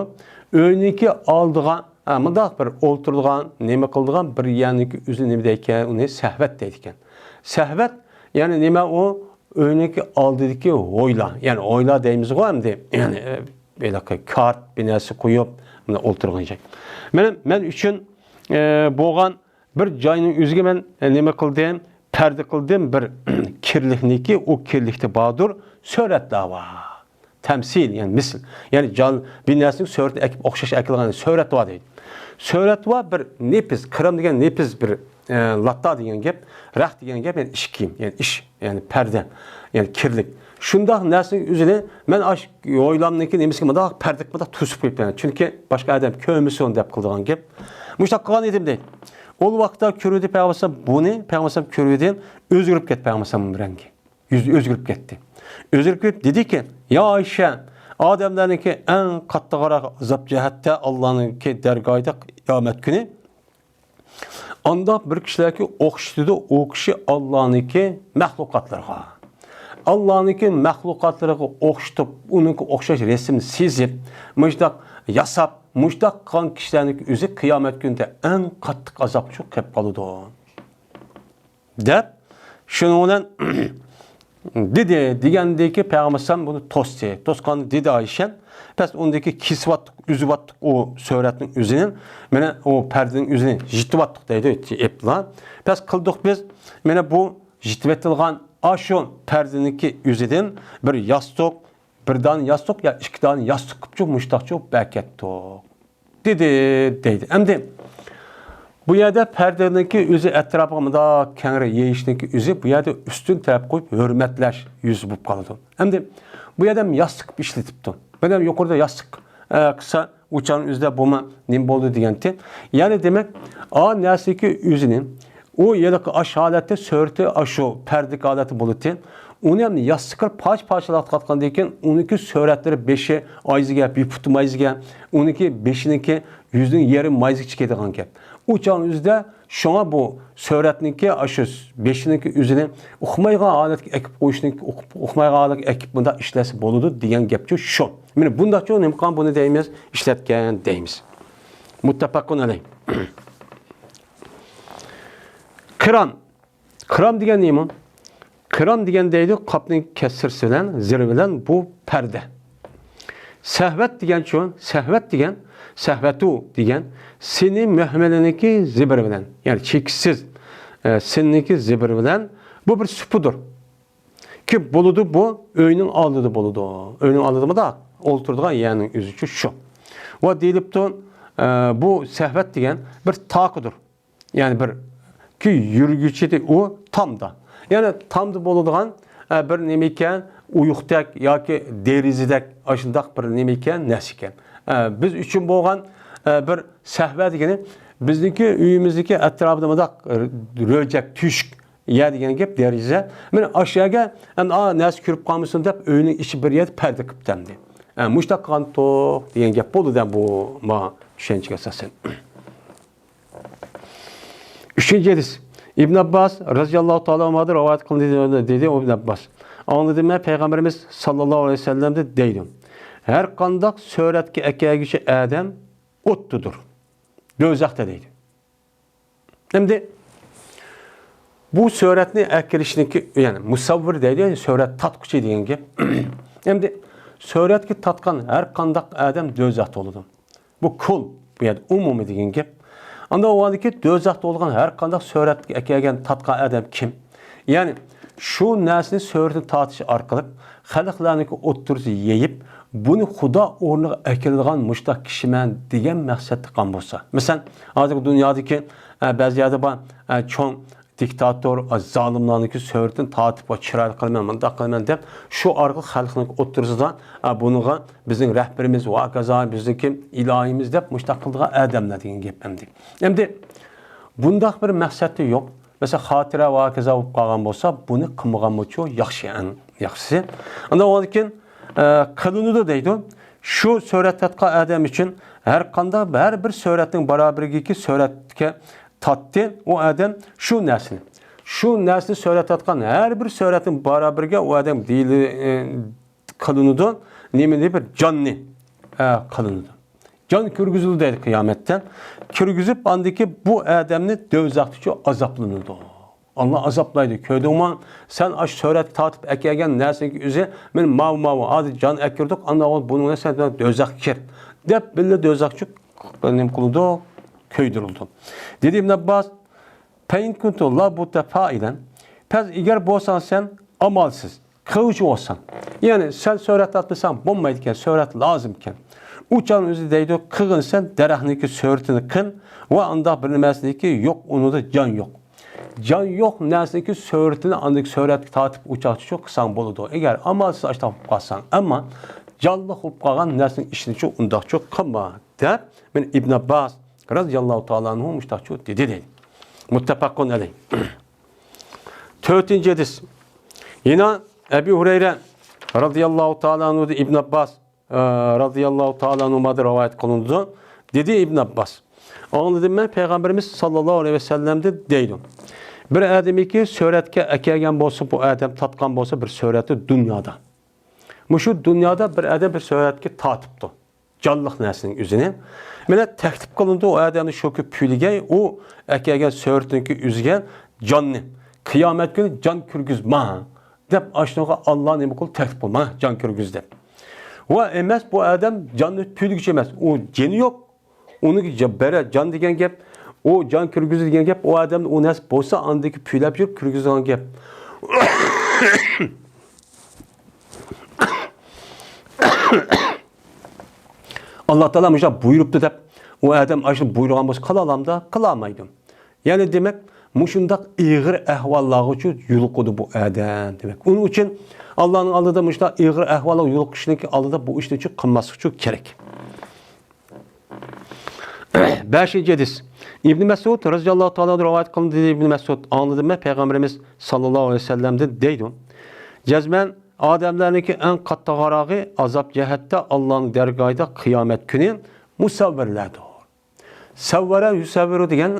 ئۆينىڭكى ئالدىغا، ئە، مۇنداق بىر ئولتۇرىدىغان، نېمە قىلىدىغان بىر يەرنىڭكى ئۆزى نېمە دەيدىكەن، ئۇنى سەھۋەت دەيدىكەن. سەھۋەت، يەنى نېمە ئۇ؟ ئۆينىڭكى ئالدىدىكى ھويلا. يەنى ھويلا دەيمىزغۇ ئەمدى. يەنى، ئە، ھېلىقى كارت بىر نەرسە قويۇپ، مۇنداق ئولتۇرغان جاي. مېنىڭ، مەن ئۈچۈن، ئە، بولغان بىر جاينىڭ ئۆزىگە مەن، ئە، نېمە قىلدىم؟ پەردە قىلدىم. بىر كىرلىكنىكى، ئۇ كىرلىكتە باردۇر سۈرەتلەر بار. تەمسىل، يەنى مىسىل. يەنى جان، بىر نەرسىنىڭ سۈرىتىنى ئەكىپ ئوخشاش ئەكېلىدىغان سۈرەت بار دەيدۇ. سۈرەت بار بىر نېپىز، كىرام دېگەن نېپىز بىر، ئە، لاتا دېگەن گەپ، رەخت دېگەن گەپ، يەنى ئىش كىيىم، يەنى ئىش، يەنى پەردە، يەنى كىرلىك. شۇنداق نەرسىنىڭ ئۆزىنى مەن ئاش ھويلامنىڭكى نېمىسىگە مۇنداق پەردە قىلىپ مۇنداق توسۇپ قويۇپتىمەن. چۈنكى باشقا ئادەم كۆرمىسۇن دەپ قىلىدىغان گەپ. مۇشۇنداق قىلغان ئىدىم دەيدۇ. ئۇ ۋاقىتتا كۆرۈۋىدى پەيغەمبەر بۇنى، پەيغەمبەر كۆرۈۋىدى، ئۆزگىرىپ كەتتى پەيغەمبەر رەڭگى. يۈزى ئۆزگىرىپ كەتتى. ئۆزگىرىپ كېتىپ دېدىكى، يا ئائىشە، ئادەملەرنىڭكى ئەڭ قاتتىقراق ئازاب جەھەتتە ئاللانىڭكى دەرگاھىدا قىيامەت كۈنى ئانداق بىر كىشىلەرگە ئوخشىتىدۇ، ئۇ كىشى ئاللانىڭكى مەخلۇقاتلىرىغا. ئاللانىڭكى مەخلۇقاتلىرىغا ئوخشىتىپ، ئۇنىڭغا ئوخشاش رەسىم سىزىپ، مۇشتاق ياساپ، مۇشتاق قىلغان كىشىلەرنىڭكى ئۆزى قىيامەت كۈنىدە ئەڭ قاتتىق ئازابقا چۈشۈپ قېلىپ قالىدۇ. دەپ، شۇنىڭ بىلەن دېدى، دېگەندىكى پەيغەمبەر ئەلەيھىسسالام بۇنى توستى. توسقاندا دېدى ئائىشە، پەس ئۇندىكى كېسىۋاتتۇق، ئۈزۈۋاتتۇق ئۇ سۈرەتنىڭ ئۆزىنى، مانا ئۇ پەردىنىڭ ئۆزىنى يىتىۋاتتۇق دەيدۇ، ئېپلا. پەس قىلدۇق بىز، مانا بۇ يىتىۋېتىلغان ئاشۇ پەردىنىڭكى ئۆزىدىن بىر ياستۇق، بىر دانە ياستۇق يا ئىككى دانە ياستۇق قىپچۇ، مۇشتاقچۇ بەركەتتۇق. دېدى، دەيدۇ. ئەمدى بۇ يەردە پەردىنىڭكى ئۆزى ئەتراپىغا مۇنداق كەڭرى يېيىشنىڭكى ئۆزى بۇ يەردە ئۈستۈن تەرەپ قويۇپ ھۆرمەتلەش يۈزى بولۇپ قالىدۇ. ئەمدى بۇ يەردە ياستۇق قىلىپ ئىشلىتىپتۇ. بۇ يەردە يۇقىرىدا ياستۇق، ئە، قىلسا ئۇ چاغنىڭ ئۆزىدە بۇمۇ نېمە بولدى دېگەنتى. يەنى دېمەك، ئا نەرسىكى ئۆزىنى ئۇ ھېلىقى ئاش ھالەتتە سۈرىتى ئاشۇ پەردىكى ھالەتتە بولىدىتى. ئۇنى ھەم ياستۇققا پارچە-پارچىلاپ قاتقاندىن كېيىن، ئۇنىڭكى سۈرەتلىرى بېشى مايزىگە، بىر پۇتى مايزىگە، ئۇنىڭكى بېشىنىڭكى يۈزىنىڭ يېرىمى مايزىگىچە كېتىدىغان گەپ. ئۇ چاغنىڭ ئۆزىدە شۇڭا بۇ سۈرەتنىڭكى ئاشۇ بېشىنىڭكى ئۆزىنى ئۇقمايدىغان ھالەتكە ئەكىپ قويۇشنىڭكى، ئۇقۇپ، ئۇقمايدىغان ھالەتكە ئەكىپ مۇنداق ئىشلەتسە بولىدۇ دېگەن گەپچۇ شۇ. مانا بۇنداقچۇ نېمە قىلغان بۇنى دەيمىز، ئىشلەتكەن دەيمىز. مۇتتەپەقۇن ئەلەيھ. كىرام. كىرام دېگەن نېمە؟ كىرام دېگەن دەيدۇ، قاپنىڭ كەسرىسى بىلەن، زېر بىلەن بۇ پەردە. سەھۋەت دېگەنچۇ، سەھۋەت دېگەن، سەھۋەتۇ دېگەن سىنى مۆھمەلىنىڭكى زېبرى بىلەن، يەنى چېكىتسىز، ئە، سىننىڭكى زېبرى بىلەن، بۇ بىر سۇپىدۇر. كى بولىدۇ، بۇ ئۆينىڭ ئالدىدا بولىدۇ. ئۆينىڭ ئالدىدا مۇنداق ئولتۇرىدىغان يەرنىڭ ئۆزىچۇ شۇ. ۋە دېيىلىپتۇ، ئە، بۇ سەھۋەت دېگەن بىر تاقىدۇر. يەنى بىر كى يۈرگۈچىدە ئۇ تامدا. يەنى تامدا بولىدىغان، ئە، بىر نېمە ئىكەن، ئويۇقتەك ياكى دېرىزىدەك ئاشۇنداق بىر نېمە ئىكەن، نەرسە ئىكەن. ئە، بىز ئۈچۈن بولغان، ئە، بىر سەھۋە دېگىنى بىزنىڭكى ئۆيىمىزدىكى ئەتراپىدا مۇنداق، ئە، رۆجەك، تۆشۈك يەر دېگەن گەپ، دېرىزە. مانا ئاشۇ يەرگە ئەمدى ئا نەرسە كىرىپ قالمىسۇن دەپ ئۆينىڭ ئىچى بىر يەردە پەردە قىپتۇ ئەمدى. ئە، مۇشتاق قىلغانتۇق دېگەن گەپ بولىدۇ بۇ ما چۈشەنچىگە ئاساسەن. ئۈچىنچى ھەدىس. ئىبن ئابباس رەزىياللاھۇ تائالا ئەنھۇدىن رىۋايەت قىلىندى، دېدى ئىبن ئابباس. ئاڭلىدىم مەن پەيغەمبىرىمىز ساللاللاھۇ ئەلەيھى ۋەسەللەمدىن دەيدۇ. ھەر قانداق سۈرەتكە ئەكەلگۈچى ئادەم ئوتتىدۇر. دوزاختا دەيدۇ. ئەمدى بۇ سۈرەتنى ئەكىرىشنىڭكى، يەنى مۇسەۋۋىر دەيدۇ، يەنى سۈرەت تارتقۇچى دېگەن گەپ. ئەمدى سۈرەتكە تارتقان ھەر قانداق ئادەم دوزاختا بولىدۇ. بۇ كۇل، بۇ يەردە ئومۇمىي دېگەن گەپ. ئاندىن ئۇ ۋاقىتتىكى دوزاختا بولغان ھەر قانداق سۈرەتكە ئەكەلگەن تارتقان ئادەم كىم؟ يەنى شۇ نەرسىنى سۈرىتىنى تارتىش ئارقىلىق خەلقلەرنىڭكى ئوتتۇرىسىغا يېيىپ، بۇنى خۇدا ئورنىغا ئەكېلىدىغان مۇشتاق كىشىمەن دېگەن مەقسەتتە قىلغان بولسا. مەسىلەن، ھازىرقى دۇنيادىكى، ئە، بەزى يەردە بار، ئە، چوڭ دىكتاتور، ئە، زالىملارنىڭكى سۈرىتىنى تارتىپ، ۋاي، چىرايلىق قىلىمەن، مۇنداق قىلىمەن دەپ، شۇ ئارقىلىق خەلقنىڭ ئوتتۇرىسىدا، ئە، بۇنىڭغا بىزنىڭ رەھبىرىمىز ۋە ھاكازا بىزنىڭكى ئىلاھىمىز دەپ مۇشتاق قىلىدىغان ئادەملەر دېگەن گەپ ئەمدى. ئەمدى بۇنداق بىر مەقسەتتە يوق. مەسىلەن، خاتىرە ۋە ھاكازا بولۇپ قالغان بولسا، بۇنى قىلمىغانمۇچۇ ياخشى، ئەڭ ياخشىسى. ئاندىن ئۇنىڭدىن كېيىن، ئە، قىلىنىدۇ دەيدۇ. شۇ سۈرەت تارتقان ئادەم ئۈچۈن ھەر قانداق، ھەر بىر سۈرەتنىڭ بارابىرىگىكى سۈرەتكە تارتتى ئۇ ئادەم شۇ نەرسىنى. شۇ نەرسىنى سۈرەت تارتقان ھەر بىر سۈرەتنىڭ بارابىرىگە ئۇ ئادەم دېيىلى، ئە، قىلىنىدۇ. نېمىنى؟ بىر جاننى، ئە، قىلىنىدۇ. جان كىرگۈزۈلدى دەيدۇ قىيامەتتە. كىرگۈزۈپ، ئاندىكى بۇ ئادەمنى دوزاختىچۇ ئازابلىنىدۇ. ئاللا ئازابلايدۇ. كۆردۈڭمۇ؟ سەن ئاشۇ سۈرەتكە تارتىپ ئەكەلگەن نەرسىنىڭ ئۆزى، مېنى ماۋۇ، ماۋۇ، ھازىر جان ئەكىردۇق، ئاندىن بۇنىڭ بىلەن سەن دوزاخقا كىر، دەپ بىللە دوزاخچۇ نېمە قىلىدۇ؟ كۆيدۈرۈلىدۇ. دېدى ئىبن ئابباس، پەئىن كۇنتۇ لا بۇددە پائىلەن. پەز ئېگەر بولساڭ سەن ئامالسىز، قىلغۇچى بولساڭ. يەنى سەن سۈرەت تارتمىساڭ بولمايدىكەن، سۈرەت لازىمكەن. ئۇ چاغنىڭ ئۆزى دەيدۇ، قىلغىن سەن دەرەخنىڭكى سۈرىتىنى قىل ۋە ئانداق بىر نەرسىنىڭكى يوق، ئۇنىڭدا جان يوق. جان يوق نەرسىنىڭكى سۈرىتىنى ئاندىكى سۈرەتكە تارتىپ ئۇ چاغچىچۇ قىلساڭ بولىدۇ. ئەگەر ئامالسىز ئاشتاق بولۇپ قالساڭ، ئەمما جانلىق بولۇپ قالغان نەرسىنىڭ ئىشىنىچۇ ئۇنداقچۇ قىلما، دەپ مېنى ئىبن ئابباس رەزىياللاھۇ تائالا ئەنھۇ مۇشتاقچۇ دېدى دەيدۇ. مۇتتەپەقۇن ئەلەيھ. تۆتىنچى ھەدىس. يەنە ئەبۇ ھۇرەيرە رەزىياللاھۇ تائالا ئەنھۇدىن ئىبن ئابباس، ئە، رەزىياللاھۇ تائالا ئەنھۇمادىن رىۋايەت قىلىنىدۇ. دېدى ئىبن ئابباس، ئاڭلىدىم مەن پەيغەمبىرىمىز ساللاللاھۇ ئەلەيھى ۋەسەللەمدىن دەيدۇ. بىر ئادەمكى سۈرەتكە ئەكەلگەن بولسا بۇ ئادەم، تارتقان بولسا بىر سۈرەتنى دۇنيادا. مۇشۇ دۇنيادا بىر ئادەم بىر سۈرەتكە تارتىپتۇ. جانلىق نەرسىنىڭ ئۆزىنى. مانا تەكلىپ قىلىنىدۇ ئۇ ئادەمنى شۇكى پۈيلىگەي، ئۇ ئەكەلگەن سۈرىتىنىڭكى ئۆزىگە جاننى، قىيامەت كۈنى جان كىرگۈزمە دەپ ئاشۇنىڭغا ئاللا نېمە قىل، تەكلىپ قىل، مانا جان كىرگۈز دەپ. ۋە ئەمەس بۇ ئادەم جاننى پۈيلىگۈچى ئەمەس، ئۇ جېنى يوق. ئۇنىڭ جا-، بەرە جان دېگەن گەپ، ئۇ جان كىرگۈزدى دېگەن گەپ، ئۇ ئادەمدە ئۇ نەرسە بولسا ئاندىكى پۈيلەپ يۈرۈپ كىرگۈزىدىغان گەپ. ئاللا تائالا مۇشۇنداق بۇيرۇپتۇ دەپ، ئۇ ئادەم ئاشۇ بۇيرۇغان بولسا قىلالامدا؟ قىلالمايدۇ. يەنى دېمەك، مۇشۇنداق ئېغىر ئەھۋاللارغىچۇ يولۇقىدۇ بۇ ئادەم دېمەك. ئۇنىڭ ئۈچۈن ئاللانىڭ ئالدىدا مۇشۇنداق ئېغىر ئەھۋالغا يولۇقۇشنىڭكى ئالدىدا بۇ ئىشنىچۇ قىلماسلىقچۇ كېرەك. بەشىنچى ھەدىس. ئىبن مەسئۇد رەزىياللاھۇ تائالا ئەنھۇ رىۋايەت قىلىندى، دېدى ئىبن مەسئۇد، ئاڭلىدىم مەن پەيغەمبىرىمىز ساللاللاھۇ ئەلەيھى ۋەسەللەمدىن دەيدۇ، جەزمەن ئادەملەرنىڭكى ئەڭ قاتتىقراقى ئازاب جەھەتتە ئاللانىڭ دەرگاھىدا قىيامەت كۈنى مۇسەۋۋىرلەردۇر. سەۋۋەرە يۇسەۋۋىرۇ دېگەن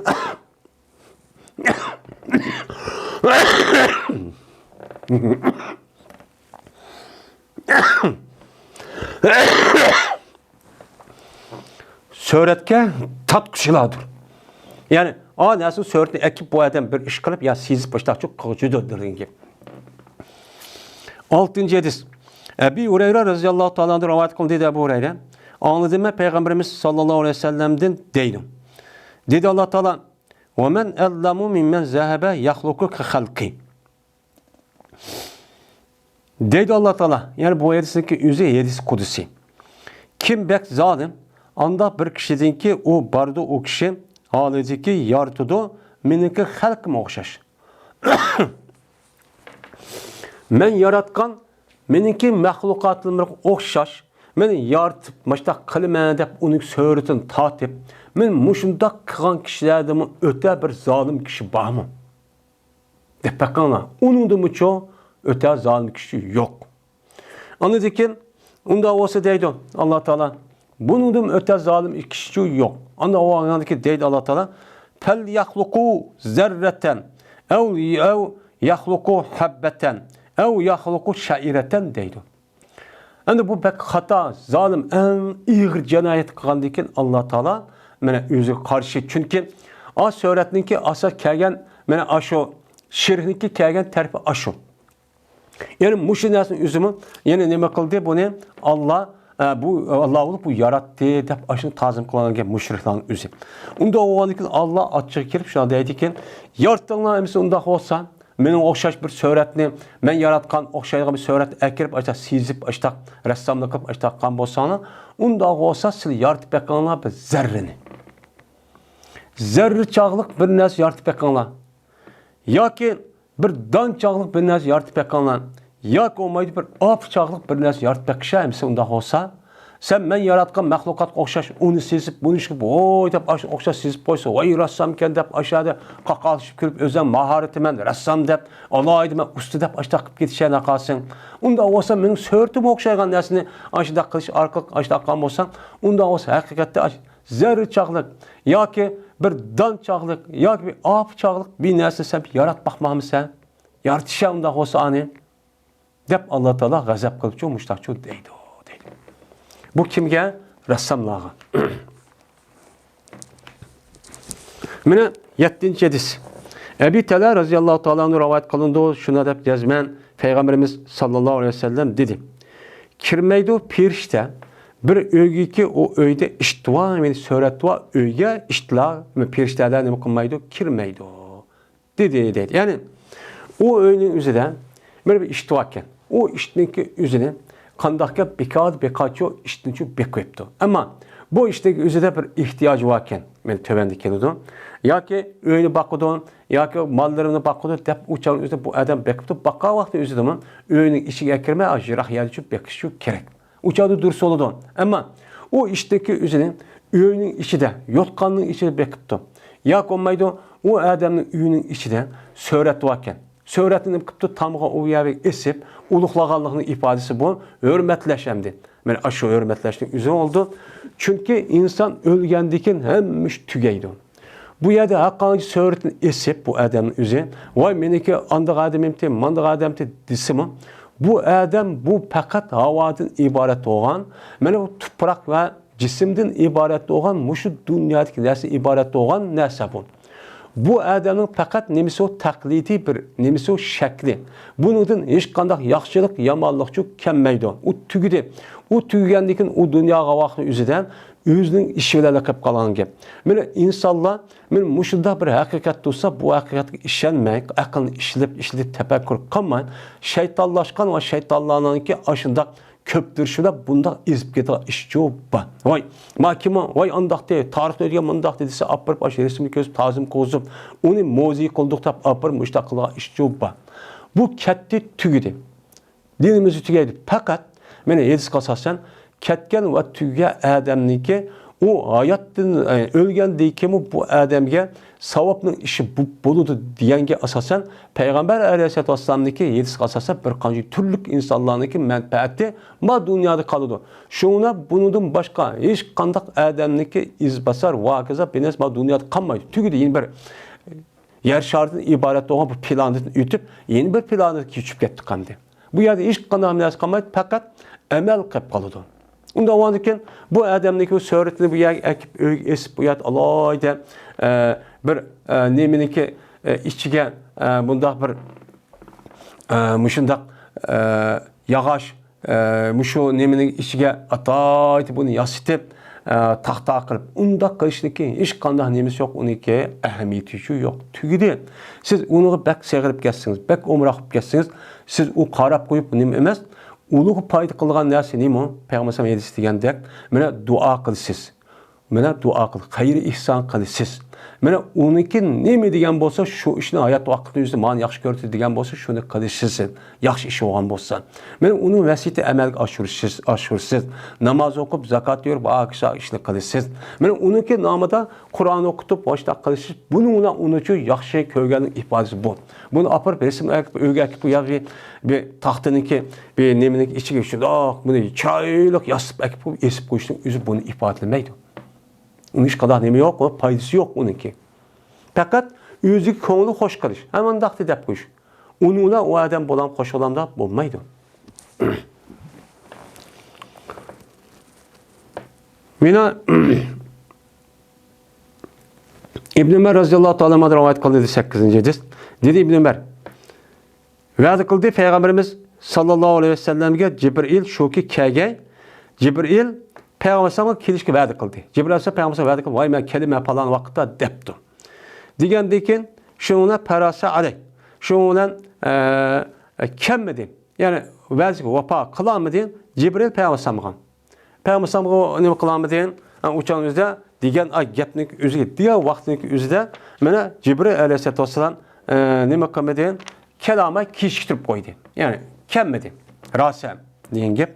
سۈرەتكە تارتقۇچىلاردۇر. يەنى ئا نەرسىنىڭ سۈرىتىنى ئەكىپ بۇ ئادەم بىر ئىش قىلىپ يا سىزىپ باشلاقچۇ قىلغۇچىدۇر دېگەن گەپ. ئالتىنچى ھەدىس. ئەبى ھۇرەيرە رەزىياللاھۇ تائالا ئەنھۇدىن رىۋايەت قىلىندى، دېدى ئەبۇ ھۇرەيرە. ئاڭلىدىم مەن پەيغەمبىرىمىز ساللاللاھۇ ئەلەيھى ۋەسەللەمدىن دەيدۇ. دېدى ئاللا تائالا: «ومن أظلم ممن ذهب يخلق كخلقي.» دەيدۇ ئاللا تائالا، يەنى بۇ ھەدىسنىڭكى ئۆزى ھەدىس قۇدسى. كىم بەك زالىم، ئانداق بىر كىشىدىنكى ئۇ باردۇ، ئۇ كىشى ھالىدىكى يارىتىدۇ، مېنىڭكى خەلقىمگە ئوخشاش. مەن ياراتقان، مېنىڭكى مەخلۇقاتلىرىمغا ئوخشاش، مەن يارىتىپ، ماشۇنداق قىلىمەن دەپ ئۇنىڭ سۈرىتىنى تارتىپ، مەن مۇشۇنداق قىلغان كىشىلەردىنمۇ ئۆتە بىر زالىم كىشى بارمۇ؟ دەپ بېقىڭلار. ئۇنىڭدىنمۇچۇ ئۆتە زالىم كىشى يوق. ئاندىن كېيىن، ئۇنداق بولسا دەيدۇ ئاللا تائالا، بۇنىڭدىن ئۆتە زالىم كىشىچۇ يوق. ئانداق بولغاندىكىن دەيدۇ ئاللا تائالا، فَلْيَخْلُقُوا ذَرَّةً أَوْ، أَوْ يَخْلُقُوا حَبَّةً أَوْ يَخْلُقُوا شَعِيرَةً دەيدۇ. ئەمدى بۇ بەك خاتا، زالىم، ئەڭ ئېغىر جىنايەت قىلغاندىن كېيىن ئاللا تائالا مانا ئۆزىگە قارشى. چۈنكى ئا سۈرەتنىڭكى ئاساس كەلگەن، مانا ئاشۇ شىركنىڭكى كەلگەن تەرىپى ئاشۇ. يەنى مۇشۇ نەرسىنى ئۆزىمۇ، يەنى نېمە قىلدى بۇنى؟ ئاللا، ئە، بۇ، ئاللا بولۇپ بۇ ياراتتى دەپ ئاشۇنى تازىم قىلغان گەپ مۇشرىكلارنىڭ ئۆزى. ئۇنداق بولغاندىن كېيىن ئاللا ئاچچىقى كېلىپ شۇنداق دەيدىكەن، يارىتىڭلار ئەمىسە ئۇنداق بولسا، مېنىڭ ئوخشاش بىر سۈرەتنى، مەن ياراتقان ئوخشايدىغان بىر سۈرەتنى ئەكىرىپ، ئاشۇنداق سىزىپ، ئاشۇنداق رەسساملىق قىلىپ، ئاشۇنداق قىلغان بولساڭلار، ئۇنداق بولسا سىلەر يارىتىپ بېقىڭلار بىر زەررىنى. زەررە چاغلىق بىر نەرسە يارىتىپ بېقىڭلار. ياكى بىر دان چاغلىق بىر نەرسە يارىتىپ بېقىڭلار. ياكى بولمايدۇ بىر ئاپا چاغلىق بىر نەرسە يارىتىپ بېقىشا ئەمىسە ئۇنداق بولسا. سەن مەن ياراتقان مەخلۇقاتقا ئوخشاش ئۇنى سېزىپ، بۇنى شۇ، ۋوي دەپ ئاشۇ ئوخشاش سېزىپ قويسا، ۋاي رەسسامكەن دەپ ئاشۇ يەردە قاقالىشىپ كۈلۈپ، ئۆزۈڭ ماھارىتى مەن رەسسام دەپ، ئالاھىدە مەن ئۇستا دەپ ئاشۇنداق قىلىپ كېتىشەن قالسىڭ. ئۇنداق بولسا مېنىڭ سۈرىتىمگە ئوخشايدىغان نەرسىنى ئاشۇنداق قىلىش ئارقىلىق ئاشۇنداق قىلغان بولساڭ، ئۇنداق بولسا ھەقىقەتتە ئاش-، زەررە چاغلىق ياكى بىر دان چاغلىق ياكى بىر ئاپا چاغلىق بىر نەرسە سەن ياراتماقمامىسەن؟ يارىتىشە ئۇنداق بولسا ئانى، دەپ ئاللا تائالا غەزەپ قىلىپچۇ، مۇشتاقچۇ دەيدۇ، دەيدۇ. بۇ كىمگە؟ رەسساملارغا. مانا يەتتىنچى ھەدىس. ئەبى تەلھە رەزىياللاھۇ تائالا ئەنھۇ رىۋايەت قىلىنىدۇ، شۇنداق دەپ جەزمەن پەيغەمبىرىمىز ساللاللاھۇ ئەلەيھى ۋەسەللەم دېدى، كىرمەيدۇ پېرىشتە بىر ئۆيگىكى ئۇ ئۆيدە ئىشتىۋا، يەنى سۆرەتۋا ئۆيگە ئىشتىلار، پېرىشتەلەر نېمە قىلمايدۇ؟ كىرمەيدۇ. دېدى، دەيدۇ. يەنى ئۇ ئۆينىڭ ئۆزىدە بىر، بىر ئىت باركەن. ئۇ ئىتنىڭكى ئۆزىنى قانداقكەن بىكار بىكارچۇ ئىتنىچۇ بېقىۋېپتۇ. ئەمما بۇ ئىتنىڭكى ئۆزىدە بىر ئېھتىياجى باركەن. مەن تۆۋەندە كېلىدۇ. ياكى ئۆينى باقىدۇ، ياكى ماللىرىنى باقىدۇ دەپ ئۇ چاغنىڭ ئۆزىدە بۇ ئادەم بېقىپتۇ. باققان ۋاقتى ئۆزىدىمۇ ئۆينىڭ ئىچىگە كىرمەي، يىراق يەردىچۇ بېقىشچۇ كېرەك. ئۇ چاغدا دۇرۇس بولىدۇ. ئەمما ئۇ ئىتنىڭكى ئۆزىنى ئۆينىڭ ئىچىدە، يوتقاننىڭ ئىچىدە بېقىپتۇ. ياكى بولمايدۇ، ئۇ ئادەمنىڭ ئۆيىنىڭ ئىچىدە سۆرەت باركەن. سۆرەتنى نېمە قىپتۇ؟ تامغا ئۇ يەرگە ئېسىپ، ئۇلۇغلىغانلىقىنىڭ ئىپادىسى بۇ. ھۆرمەتلەش ئەمدى. مانا ئاشۇ ھۆرمەتلەشنىڭ ئۆزى بولىدۇ. چۈنكى ئىنسان ئۆلگەندىن كېيىن ھەممە ئىش تۈگەيدۇ. بۇ يەردە ھەرقانچە سۆرىتىنى ئېسىپ، بۇ ئادەمنىڭ ئۆزى، ۋاي، مېنىڭكى ئانداق ئادىمىمتى، مانداق ئادەمتى دېسىمۇ، بۇ ئادەم، بۇ پەقەت ھاۋادىن ئىبارەت بولغان، مانا بۇ تۇپراق ۋە جىسىمدىن ئىبارەت بولغان، مۇشۇ دۇنيادىكى نەرسە ئىبارەت بولغان نەرسە بۇ. بۇ ئادەمنىڭ پەقەت نېمىسى ئۇ تەقلىدىي بىر نېمىسى ئۇ شەكلى. بۇنىڭدىن ھېچقانداق ياخشىلىق، يامانلىقچۇ كەلمەيدۇ. ئۇ تۈگىدى. ئۇ تۈگىگەندىن كېيىن ئۇ دۇنياغا ۋاقتى ئۆزىدىن ئۆزىنىڭ ئىشى بىلەن قېلىپ قالغان گەپ. مانا ئىنسانلار مانا مۇشۇنداق بىر ھەقىقەت تۇرسا، بۇ ھەقىقەتكە ئىشەنمەي، ئەقىلنى ئىشلىتىپ، ئىشلىتىپ تەپەككۇر قىلماي، شەيتانلاشقان ۋە شەيتانلارنىڭكى ئاشۇنداق كۆپتۈرۈشى بىلەن بۇنداق ئېزىپ كېتىدىغان ئىشچۇ بار. ۋاي، ماكىما، ۋاي ئانداقتى، تارىختا ئۆتكەن مۇنداقتى دېسە، ئاپىرىپ ئاشۇ رەسىمنى كۆرسىتىپ، تازىم قىلغۇزۇپ، ئۇنى مۇزېي قىلدۇق دەپ ئاپىرىپ مۇشۇنداق قىلىدىغان ئىشچۇ بار. بۇ كەتتى، تۈگىدى. دىنىمىزدا تۈگەيدۇ. پەقەت، مانا ھەدىسكە ئاساسەن، كەتكەن ۋە تۈگىگەن ئادەمنىڭكى ئۇ ھاياتتىن، ئە، ئۆلگەندىن كېيىنمۇ بۇ ئادەمگە ساۋابنىڭ ئىشى بو-، بولىدۇ دېگەنگە ئاساسەن، پەيغەمبەر ئەلەيھىسسالاتۇ ۋەسسالامنىڭكى ھەدىسىگە ئاساسەن بىر قانچە تۈرلۈك ئىنسانلارنىڭكى مەنپەئەتى ما دۇنيادا قالىدۇ. شۇڭا بۇنىڭدىن باشقا ھېچقانداق ئادەمنىڭكى ئىزباسار ۋە ھاكازا بىر نەرسە ما دۇنيادا قالمايدۇ. تۈگىدى، يەنە بىر يەر شارىدىن ئىبارەت بولغان بۇ پلانېتنى ئۆتۈپ، يەنە بىر پلانېتكە كۆچۈپ كەتتى قالدى. بۇ يەردە ھېچقانداق نەرسە قالمايدۇ، پەقەت ئەمەل قېلىپ قالىدۇ. ئۇنداق بولغاندىكىن، بۇ ئادەمنىڭكى بۇ سۈرىتىنى بۇ يەرگە ئەكىپ، ئۆيگە ئېسىپ، بۇ يەردە ئالاھىدە، ئە، بىر، ئە، نېمىنىڭكى، ئە، ئىچىگە، ئە، بۇنداق بىر، ئە، مۇشۇنداق، ئە، ياغاچ، ئە، مۇشۇ نېمىنىڭ ئىچىگە ئاتايتى بۇنى ياسىتىپ، ئە، تاختا قىلىپ، ئۇنداق قىلىشنىڭكى ھېچقانداق نېمىسى يوق، ئۇنىڭكى ئەھمىيىتى يوق، تۈگىدى. سىز ئۇنىڭغا بەك سېغىنىپ كەتسىڭىز، بەك ئومراق بولۇپ كەتسىڭىز، سىز ئۇ قاراپ قويۇپ نېمە ئەمەس، ئۇلارغا پايدا قىلىدىغان نەرسە نېمە؟ پەيغەمبەر ھەدىسى دېگەندەك، مانا دۇئا قىلىسىز. مانا دۇئا قىل، خەير ئېھسان قىلىسىز. مانا ئۇنىڭكى نېمە دېگەن بولسا، شۇ ئىشنى ھايات ۋاقتىدا ئۆزى مانا ياخشى كۆرىدۇ دېگەن بولسا، شۇنى قىلىسىز. ياخشى ئىش بولغان بولسا. مانا ئۇنىڭ ۋەسىيىتى ئەمەلگە ئاشۇرىسىز، ئاشۇرىسىز. ناماز ئوقۇپ، زاكات بېرىپ، ھاكىشا ئىشنى قىلىسىز. مانا ئۇنىڭكى نامىدا قۇرئان ئوقۇتۇپ، ۋاشتا قىلىسىز. بۇنىڭ بىلەن ئۇنىڭ ئۈچۈن ياخشى كۆرگەننىڭ ئىپادىسى بۇ. بۇنى ئاپىرىپ، رەسىم ئەكىپ، ئۆيگە ئەكىپ، بۇ يەرگە بىر تاختىنىڭكى، بىر نېمىنىڭكى ئىچىگە شۇنداق بۇنى چىرايلىق ياسىتىپ ئەكىپ، ئېسىپ قويۇشنىڭ ئۆزى بۇنى ئىپادىلىمەيدۇ. ئۇنىڭ ھېچقانداق نېمە يوق، پايدىسى يوق ئۇنىڭكى. پەقەت ئۆزىگە كۆڭلى خوش قىلىش، ھە مۇنداقتى دەپ قويۇش. ئۇنى ئۇلا ئۇ ئادەم بولام خوش بولام دەپ بولمايدۇ. مانا ئىبن ئۆمەر رەزىياللاھۇ تائالا ئەنھۇدىن رىۋايەت قىلىندى، سەككىزىنچى ھەدىس. دېدى ئىبن ئۆمەر، ۋەدە قىلدى پەيغەمبىرىمىز ساللاللاھۇ ئەلەيھى ۋەسەللەمگە جىبرىئىل شۇكى كەلگەي. جىبرىئىل پەيغەمبەر ئەلەيھىسسالامغا كېلىشكە ۋەدە قىلدى. جىبرىئىل ئەلەيھىسسالام پەيغەمبەر ئەلەيھىسسالامغا ۋەدە قىلدى، ۋاي مەن كېلىمەن پالان ۋاقىتتا دەپتۇ. دېگەندىن كېيىن شۇنىڭ بىلەن پەراسە ئەلەي، شۇنىڭ بىلەن ئە، كەلمىدى. يەنى ۋەدىسىگە ۋاپا قىلالمىدى جىبرىئىل پەيغەمبەر ئەلەيھىسسالامغا. پەيغەمبەرمۇ نېمە قىلالمىدى؟ ئۇ چاغنىڭ ئۆزىدە دېگەن ئاي گەپنىڭ ئۆزىگە، دېگەن ۋاقىتنىڭ ئۆزىدە مانا جىبرىئىل ئەلەيھىسسالاتۇ ۋەسسالام، ئە، نېمە قىلمىدى؟ كېلەلمەي كېچىكتۈرۈپ قويدى. يەنى كەلمىدى. راسەن دېگەن گەپ.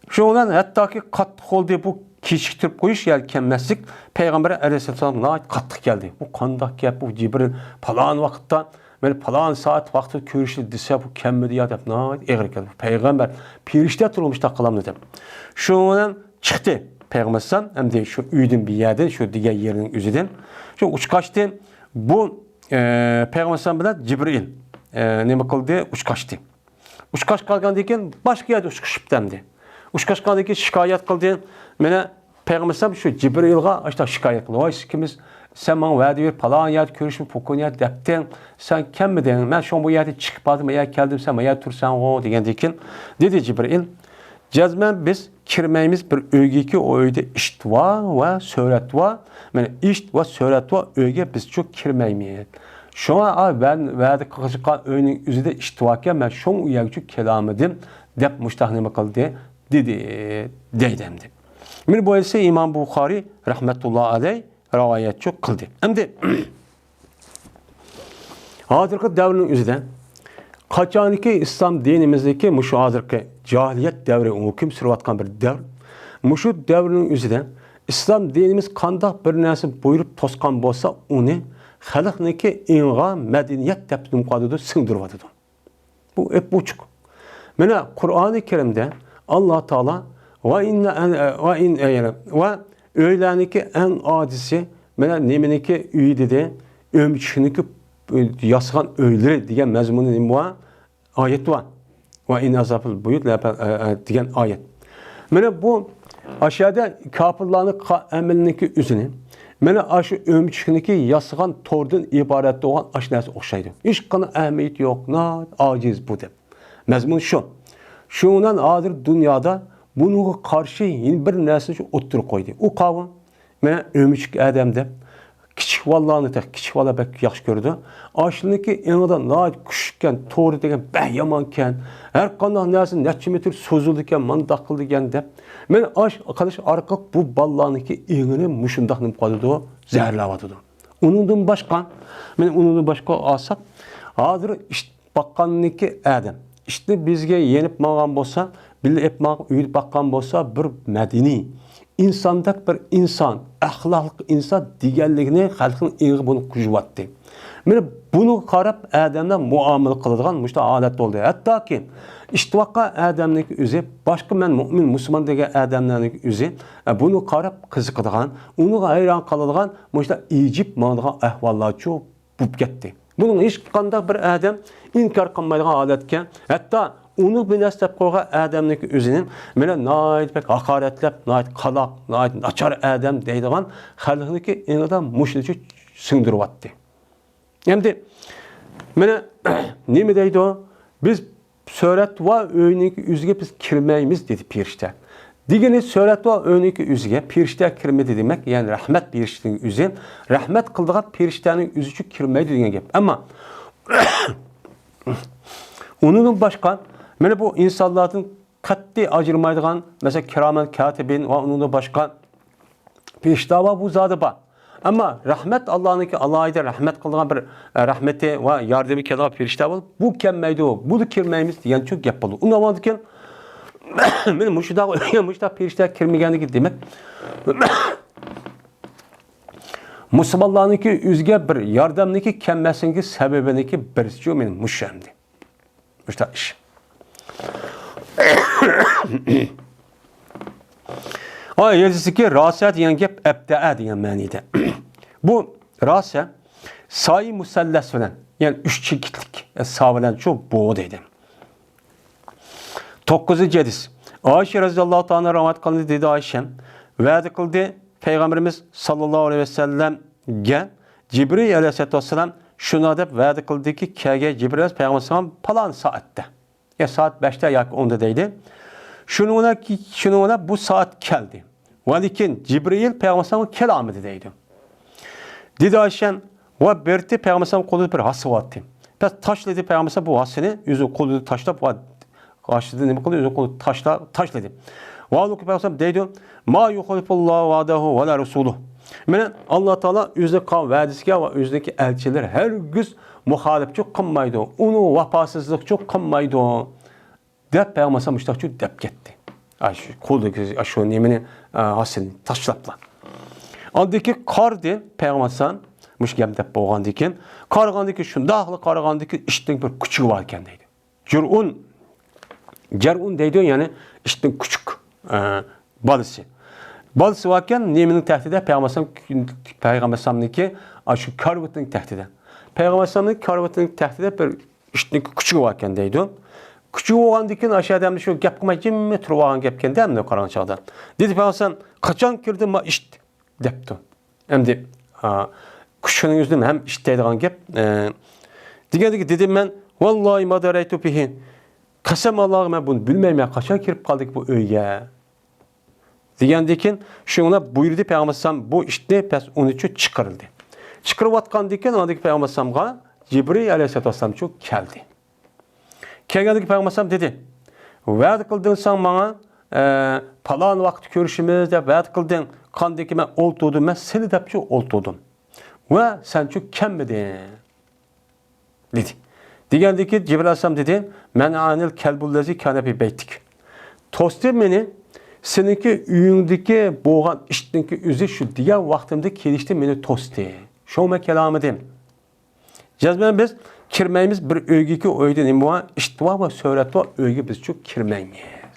شۇنىڭ بىلەن ھەتتاكى قاتتىق بولدى بۇ كېچىكتۈرۈپ قويۇش، يەنى كەلمەسلىك پەيغەمبەر ئەلەيھىسسالام ناھايىتى قاتتىق كەلدى. بۇ قانداق گەپ؟ بۇ جىبرىئىل پالان ۋاقىتتا مانا پالان سائەت ۋاقتىدا كۆرۈشلى دېسە، بۇ كەلمىدى يا دەپ ناھايىتى ئېغىر كەلدى. پەيغەمبەر، پەرىشتە تۇرمۇشتا قىلامدۇ دەپ. شۇنىڭ بىلەن چىقتى پەيغەمبەر ئەلەيھىسسالام، ئەمدى شۇ ئۆيدىن بىر يەردىن، شۇ دېگەن يېرىنىڭ ئۆزىدىن. شۇ ئۇچقاچتى. بۇ، ئە، پەيغەمبەر ئەلەيھىسسالام بىلەن جىبرىئىل، ئە، نېمە قىلدى؟ ئۇچقاچتى. ئۇچقاچ قالغاندىن كېيىن باشقا يەردە ئۇچقۇچۇپتۇ ئەمدى. ئۇچقاچ قالغاندىن كېيىن شىكايەت قىلدى. مانا پەيغەمبەر ئەلەيھىسسالام شۇ جىبرىئىلغا ئاشۇنداق شىكايەت قىلدى. ۋاي، ئىككىمىز، سەن ماڭا ۋەدە بېرىپ، پالان يەردە كۆرۈشمە، پوكۇن يەردە دەپتىڭ، سەن كەلمىدىڭ. مەن شۇڭا بۇ يەردىن چىقىپ باردىم، بۇ يەرگە كەلدىم، سەن بۇ يەردە تۇرساڭغۇ دېگەندىن كېيىن دېدى جىبرىئىل، جەزمەن بىز كىرمەيمىز بىر ئۆيگىكى، ئۇ ئۆيدە ئىت بار ۋە سۆرەت بار. مانا ئىت ۋە سۆرەت بار ئۆيگە بىزچۇ كىرمەيمىز. شۇڭا، ئا، مەن ۋەدە قىلىشقان ئۆينىڭ ئۆزىدە ئىت باركەن، مەن شۇڭا ئۇ يەرگىچۇ كېلەلمىدىم، دەپ مۇشتاق نېمە قىلدى، دېدى، دەيدۇ ئەمدى. مانا بۇ ھەدىسنى ئىمام بۇخارىي رەھمەتۇللا ئەلەيھ رىۋايەتچۇ قىلدى. ئەمدى ھازىرقى دەۋرنىڭ ئۆزىدە، قاچانكى ئىسلام دىنىمىزدىكى مۇشۇ ھازىرقى جاھىلىيەت دەۋرى ھۆكۈم سۈرۈۋاتقان بىر دەۋر، مۇشۇ دەۋرنىڭ ئۆزىدە ئىسلام دىنىمىز قانداق بىر نەرسە بۇيرۇپ توسقان بولسا، ئۇنى خەلقنىڭكى ئېڭىغا مەدەنىيەت دەپ نېمە قىلىۋاتىدۇ، سىڭدۈرۈۋاتىدۇ. بۇ ئېپ-ئوچۇق. مانا قۇرئانى كەرىمدە ئاللا تائالا ۋە ئىن، ۋە ئىن، ۋە ئۆيلەرنىڭكى ئەڭ ئاجىزى، مانا نېمىنىڭكى ئۆيى دېدى، ئۆمۈچۈكنىڭكى ياسىغان ئۆيلىرى دېگەن مەزمۇندا نېمە بار؟ ئايەت بار. ۋە ئىن ئەسفەلەل بۇيۇت لە، ئە، ئە، دېگەن ئايەت. مانا بۇ ئاشۇ يەردە كاپىرلارنىڭ قا-، ئەمىلىنىڭكى ئۆزىنى، مانا ئاشۇ ئۆمۈچۈكنىڭكى ياسىغان توردىن ئىبارەت بولغان ئاشۇ نەرسە ئوخشايدۇ. ھېچقانداق ئەھمىيىتى يوق، ناھايىتى ئاجىز بۇ دەپ. مەزمۇن شۇ. شۇنىڭ بىلەن ھازىر دۇنيادا بۇنىڭغا قارشى يەنە بىر نەرسىنى شۇ ئوتتۇرىغا قويدى. ئۇ قاۋۇ، مانا ئۆمۈچۈك ئادەم دەپ، كىچىك بالىلارنى تېخى، كىچىك بالىلار بەك ياخشى كۆرىدۇ. ئاشۇنىڭكى ئېڭىدا ناھايىتى كۈچلۈككەن، تورى دېگەن بەك يامانكەن. ھەر قانداق نەرسە نەچچە مېتىر سوزۇلىدىكەن، مانداق قىلىدىكەن دەپ. مانا ئاش قىلىش ئارقىلىق بۇ بالىلارنىڭكى ئېڭىنى مۇشۇنداق نېمە قىلىۋاتىدۇ، زەھەرلەۋاتىدۇ. ئۇنىڭدىن باشقا، مانا ئۇنىڭدىن باشقا ئالساق، ھازىر ئىت باققاندىكى ئادەم، ئىتنى بىزگە يېنىپ ماڭغان بولسا، بىللە ئېلىپ ماڭغان، ئۆيدە باققان بولسا، بىر مەدەنىي ئىنساندەك بىر ئىنسان، ئەخلاقلىق ئىنسان دېگەنلىكىنى خەلقنىڭ ئېڭىغا بۇنى قويۇۋاتتى. مانا بۇنىڭغا قاراپ ئادەملەر مۇئامىلە قىلىدىغان مۇشۇنداق ھالەت بولدى. ھەتتاكى ئىت باققان ئادەمنىڭ ئۆزى، باشقا مەن مۇئمىن، مۇسۇلمان دېگەن ئادەملەرنىڭ ئۆزى، ئە، بۇنىڭغا قاراپ قىزىقىدىغان، ئۇنىڭغا ھەيران قالىدىغان مۇشۇنداق ئېجىپ ماڭىدىغان ئەھۋاللارچۇ بولۇپ كەتتى. بۇنىڭ ھېچقانداق بىر ئادەم ئىنكار قىلمايدىغان ھالەتكە، ھەتتا ئۇنى بىر نەرسە دەپ قويغان ئادەمنىڭ ئۆزىنى مانا ناھايىتى بەك ھاقارەتلەپ، ناھايىتى قالاق، ناھايىتى ناچار ئادەم دەيدىغان خەلقنىڭكى ئېڭىدا مۇشۇنچە سىڭدۈرۈۋاتتى. ئەمدى مانا نېمە دەيدۇ؟ بىز سۆرەتۋا ئۆينىڭكى ئۆزىگە بىز كىرمەيمىز، دېدى پېرىشتە. دېگىنى، سۆرەتۋا ئۆينىڭكى ئۆزىگە پېرىشتە كىرمىدى دېمەك، يەنى رەھمەت پېرىشتىنىڭ ئۆزى، رەھمەت قىلىدىغان پېرىشتەنىڭ ئۆزىچۇ كىرمەيدۇ دېگەن گەپ. ئەمما ئۇنىڭدىن باشقا، مانا بۇ ئىنسانلاردىن قەتئىي ئاجرىمايدىغان، مەسىلەن، كىرامەن كاتىبىن ۋە ئۇنىڭدىن باشقا پېرىشتە بار، بۇ زادى بار. ئەمما رەھمەت، ئاللانىڭكى ئالاھىدە رەھمەت قىلىدىغان بىر، ئە، رەھمىتى ۋە ياردىمى كېلىدىغان پېرىشتە بولۇپ، بۇ كەلمەيدۇ، بۇنى كىرمەيمىز دېگەنچۇ گەپ بولدى. ئۇنداق بولغاندىكىن، مانا مۇشۇنداق، مۇشۇنداق پېرىشتە كىرمىگەنلىكى دېمەك، مۇسۇلمانلارنىڭكى ئۆزىگە بىر ياردەمنىڭكى كەلمەسلىكى سەۋەبىنىڭكى بىرسىچۇ مانا مۇشۇ ئەمدى. مۇشۇنداق ئىش. ئاي يېزىسىدىكى راسە دېگەن گەپ ئەبدەئە دېگەن مەنىدە. بۇ راسە سايى مۇسەللەس بىلەن، يەنى ئۈچ چېكىتلىك سا بىلەن شۇ بۇ دەيدۇ. توققۇزىنچى ھەدىس. ئائىشە رەزىياللاھۇ تائالا رىۋايەت قىلدى، دېدى ئائىشە، ۋەدە قىلدى پەيغەمبىرىمىز ساللاللاھۇ ئەلەيھى ۋەسەللەمگە جىبرىل ئەلەيھىسسالاتۇ ۋەسسالام شۇنداق دەپ ۋەدە قىلدىكى، كەلگەي جىبرىل پەيغەمبەر پالان سائەتتە. يا سائەت بەشتە ياكى ئوندا دەيدۇ. شۇنىڭ بىلەن، شۇنىڭ بىلەن بۇ سائەت كەلدى. ۋە لېكىن جىبرىئىل پەيغەمبەر ئەلەيھىسسالام كېلەلمىدى دەيدۇ. دېدى ئائىشەم، ۋە بېرىتتى پەيغەمبەر ئەلەيھىسسالام قولىدا بىر ھاسا بارتى. بەس تاشلىدى پەيغەمبەر ئەلەيھىسسالام بۇ ھاسىنى، ئۆزى قولىدا تاشلاپ، ۋە ھاسىنى نېمە قىلدى؟ ئۆزى قولىدا تاشلا-، تاشلىدى. ۋە پەيغەمبەر ئەلەيھىسسالام دەيدۇ، ما يۇخلىفۇللاھۇ ۋەئدەھۇ ۋەلا رەسۇلۇھ. مانا، ئاللا تائالا ئۆزىنىڭ قىلغان ۋەدىسىگە ۋە ئۆزىنىڭكى ئەلچىلىرى ھەرگىز مۇخالىپچۇ قىلمايدۇ، ئۇنىڭ ۋاپاسىزلىقچۇ قىلمايدۇ، دەپ پەيغەمبەر ئەلەيھىسسالام مۇشۇنداقچۇ دەپ كەتتى. ئاشۇ قولىدىكى، ئاشۇ نېمىنى، ئا، ھاسىنى تاشلاپلا. ئاندىن كېيىن قارىدى پەيغەمبەر ئەلەيھىسسالام، مۇشۇ گەپ دەپ بولغاندىن كېيىن، قارىغاندىن كېيىن شۇنداقلا قارىغاندىن كېيىن ئىتنىڭ بىر كۈچۈكى بار ئىكەن دەيدۇ. جۇرئۇن، جەرئۇن دەيدۇ، يەنى ئىتنىڭ كۈچۈك، ئە، بالىسى. بالىسى باركەن، نېمىنىڭ تەھتىدە؟ پەيغەمبەر ئەلەيھىسسالام، پەيغەمبەر ئەلەيھىسسالامنىڭكى ئاشۇ كارىۋىتىنىڭ تەھتىدە. پەيغەمبەر ئەلەيھىسسالامنىڭ كارىۋىتىنىڭ تەھتىدە بىر ئىتنىڭ كۈچۈكى باركەن دەيدۇ. كۈچۈكى بولغاندىن كېيىن ئاشۇ ئادەمنى شۇ گەپ قىلماي جىممىدە تۇرۇپ ئالغان گەپكەن-دە، ئەمدى قارىغان چاغدا. دېدى پەيغەمبەر ئەلەيھىسسالام، قاچان كىردى ما ئىت؟ دەپتۇ. ئەمدى، ئا، كۈچۈكنىڭ ئۆزىنى ھەم ئىت دەيدىغان گەپ. ئە، دېگەندىكى دېدىم مەن، ۋاللاھى ما دەرەيتۇ فىھى. قەسەم ئاللاغا مەن بۇنى بىلمەيمەن، قاچان كىرىپ قالدىكى بۇ ئۆيگە؟ دېگەندىن كېيىن شۇنىڭ بىلەن بۇيرۇدى پەيغەمبەر ئەلەيھىسسالام، بۇ ئىتنى پەس ئۇنىچۇ چىقىرىلدى. چىقىرىۋاتقاندىن كېيىن ئاندىكى پەيغەمبەر ئەلەيھىسسالامغا جىبرىئىل ئەلەيھىسسالاتۇ ۋەسسالامچۇ كەلدى. كەلگەندىكى پەيغەمبەر ئەلەيھىسسالام دېدى، ۋەدە قىلدىڭ سەن ماڭا، ئە، پالان ۋاقىتتا كۆرۈشىمىز دەپ ۋەدە قىلدىڭ. قاندىكى مەن ئولتۇردۇم، مەن سېنى دەپچۇ ئولتۇردۇم. ۋە سەنچۇ كەلمىدىڭ. دېدى. دېگەندىكى جىبرىل ئەلەيھىسسالام دېدى، مەنئەنىل كەلبۇللەزى كانە فى بەيتىك. توستى مېنى، سېنىڭكى ئۆيۈڭدىكى بولغان ئىتنىڭكى ئۆزى شۇ دېگەن ۋاقتىمدا كېلىشتى مېنى توستى. شۇڭا مەن كېلەلمىدىم. جەزمەن بىز كىرمەيمىز بىر ئۆيگىكى، ئۆيدە نېمە بار؟ ئىت بار ۋە سۆرەت بار، ئۆيگە بىزچۇ كىرمەيمىز.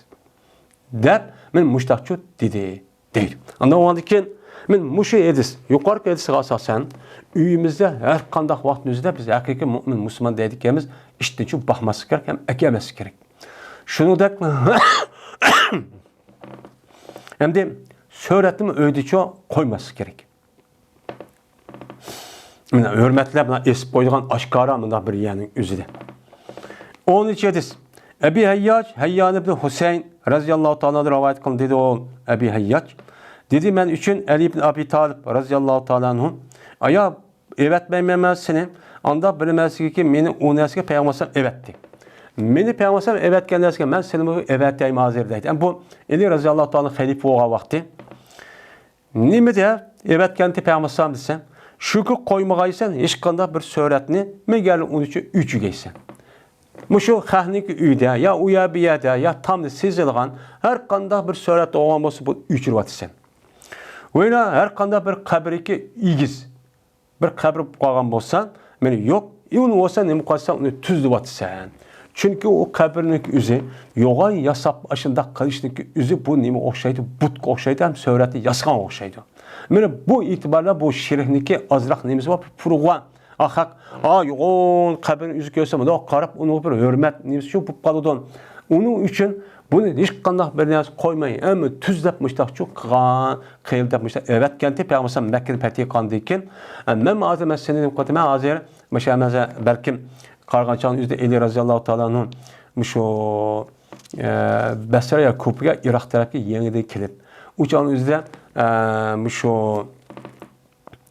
دەپ، مەن مۇشتاقچۇ دېدى. دەيدۇ. ئاندىن ئۇنىڭدىن كېيىن مەن مۇشۇ ھەدىس، يۇقىرىقى ھەدىسكە ئاساسەن، ئۆيىمىزدە ھەر قانداق ۋاقىتنىڭ ئۆزىدە بىز ھەقىقىي مۆمىن مۇسۇلمان دەيدىكەنمىز، ئىتنىچۇ باقماسلىق كېرەك ھەم ئەكەلمەسلىك كېرەك. شۇنىڭدەك ئەمدى سۆرەتنىمۇ ئۆيدىچۇ قويماسلىق كېرەك. مانا ھۆرمەتلەپ مانا ئېسىپ قويىدىغان ئاشكارا مۇنداق بىر يەرنىڭ ئۆزىدە. ئونىنچى ھەدىس. ئەبى ھەيياج، ھەييان ئىبنى ھۈسەين رەزىياللاھۇ تائالا ئانھۇ رىۋايەت قىلدى، دېدى ئۇ ئەبى ھەيياج. دېدى، مەن ئۈچۈن ئەلى ئىبن ئەبى تالىپ رەزىياللاھۇ تائالا ئانھۇ، ئايا، ئەۋەتمەيمەن مەن سېنى، ئاندا بىر نەرسىگىكى مېنى ئۇ نەرسىگە پەيغەمبەر ئەلەيھىسسالام ئەۋەتتى. مېنى پەيغەمبەر ئەلەيھىسسالام ئەۋەتكەن نەرسىگە مەن سېنىمۇ ئەۋەتەيمەن ھازىر دەيدۇ. ئەمما بۇ ئەلى رەزىياللاھۇ تائالا خەلىپە بولغان ۋاقتى. نېمىدە ئەۋەتكەنتى پەيغەمبەر ئەلەيھىسسالام دېسە، شۇكى قويمىغايسەن ھېچقانداق بىر سۆرەتنى، مەگەر ئۇنى ئۆچۈرگەيسەن. مۇشۇ خەقنىڭكى ئۆيىدە يا ئۇ يەر بۇ يەردە يا تامدا سېزىلغان ھەر قانداق بىر سۆرەت بولغان بولسا، بۇ ئۆچۈرۈۋاتىسەن. ۋەيلا ھەر قانداق بىر قەبرىكى ئېگىز بىر قەبرە قالغان بولسا، مېنى يوق، ئۇنى بولسا نېمە قىلسا ئۇنى تۈزلىۋاتىسەن. چۈنكى ئۇ قەبرىنىڭكى ئۆزى يوغان ياساپ ئاشۇنداق قىلىشنىڭكى ئۆزى بۇ نېمە ئوخشايدۇ؟ بۇتقا ئوخشايدۇ ھەم سۆرەتنى ياسىغانغا ئوخشايدۇ. مانا بۇ ئېتىباردا بۇ شېرىكنىڭكى ئازراق نېمىسى بار، پۇرغا. ئا خەق، ئا يوغان قەبرىنىڭ ئۆزى كۆرسە مۇنداق قاراپ ئۇنىڭغا بىر ھۆرمەت نېمىسى شۇ بولۇپ قالىدۇ. ئۇنىڭ ئۈچۈن بۇنى ھېچقانداق بىر نەرسە قويماي، ھەممە تۈزلەپ مۇشتاقچۇ قىلغان، قىلدى دەپ مۇشتاق ئەۋەتكەنتى پەيغەمبەر ئەلەيھىسسالام مەككىدىن پەتھى قىلغاندىن كېيىن. ئە، مەن ھازىر، مەن سېنى نېمە قىلىمەن ھازىر، مۇشۇ ھەممە بەلكىم قارىغان چاغنىڭ ئۆزىدە ئەلى رەزىياللاھۇ تائالا ئەنھۇ، مۇشۇ، ئە، بەسرە يا كۇپىگە، ئىراق تەرەپكە يېڭىدىن كېلىپ، ئۇ چاغنىڭ ئۆزىدە، ئە، مۇشۇ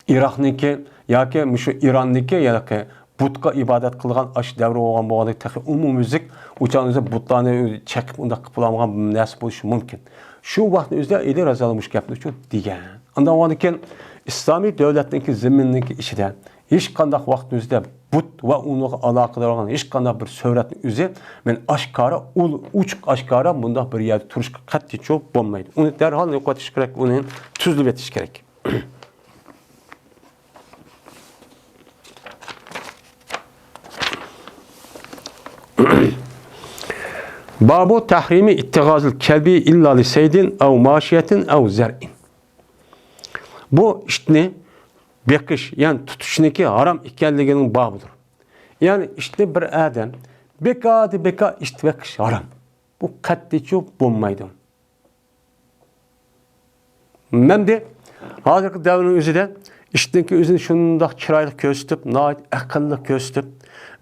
ئىراقنىڭكى ياكى مۇشۇ ئىراندىكى ياكى بۇتقا ئىبادەت قىلغان ئاشۇ دەۋر بولغان بولغاندەك تېخى ئومۇميۈزلۈك ئۇ چاغنىڭ ئۆزىدە بۇتلارنى چېقىپ ئۇنداق قىلىپ بولالمىغان نەرسە بولۇشى مۇمكىن. شۇ ۋاقىتنىڭ ئۆزىدە ئەلى رەزىياللاھۇ مۇشۇ گەپنى شۇ دېگەن. ئاندىن بولغاندىن كېيىن ئىسلامىي دۆلەتنىڭكى زېمىنىنىڭكى ئىچىدە ھېچقانداق ۋاقىتنىڭ ئۆزىدە بۇت ۋە ئۇنىڭغا ئالاقىدار بولغان ھېچقانداق بىر سۈرەتنىڭ ئۆزى مەن ئاشكارا، ئۇل-، ئوچۇق ئاشكارا بۇنداق بىر يەردە تۇرۇشقا قەتئىيچۇ بولمايدۇ. ئۇنى دەرھال يوقىتىش كېرەك، ئۇنى تۈزلىۋېتىش كېرەك. بابۇ تەھرىمى ئىتتىخازىل كەلبى ئىللا لىسەيدىن ئەۋ ماشىيەتىن ئەۋ زەرئىن. بۇ ئىتنى بېقىش، يەنى تۇتۇشنىكى ھارام ئىكەنلىكىنىڭ بابىدۇر. يەنى ئىتنى بىر ئادەم بىكاردىن بىكار ئىت بېقىش ھارام. بۇ قەتئىيچۇ بولمايدۇ. مەندە ھازىرقى دەۋرنىڭ ئۆزىدە ئىتنىڭكى ئۆزىنى شۇنداق چىرايلىق كۆرسىتىپ، ناھايىتى ئەقىللىق كۆرسىتىپ،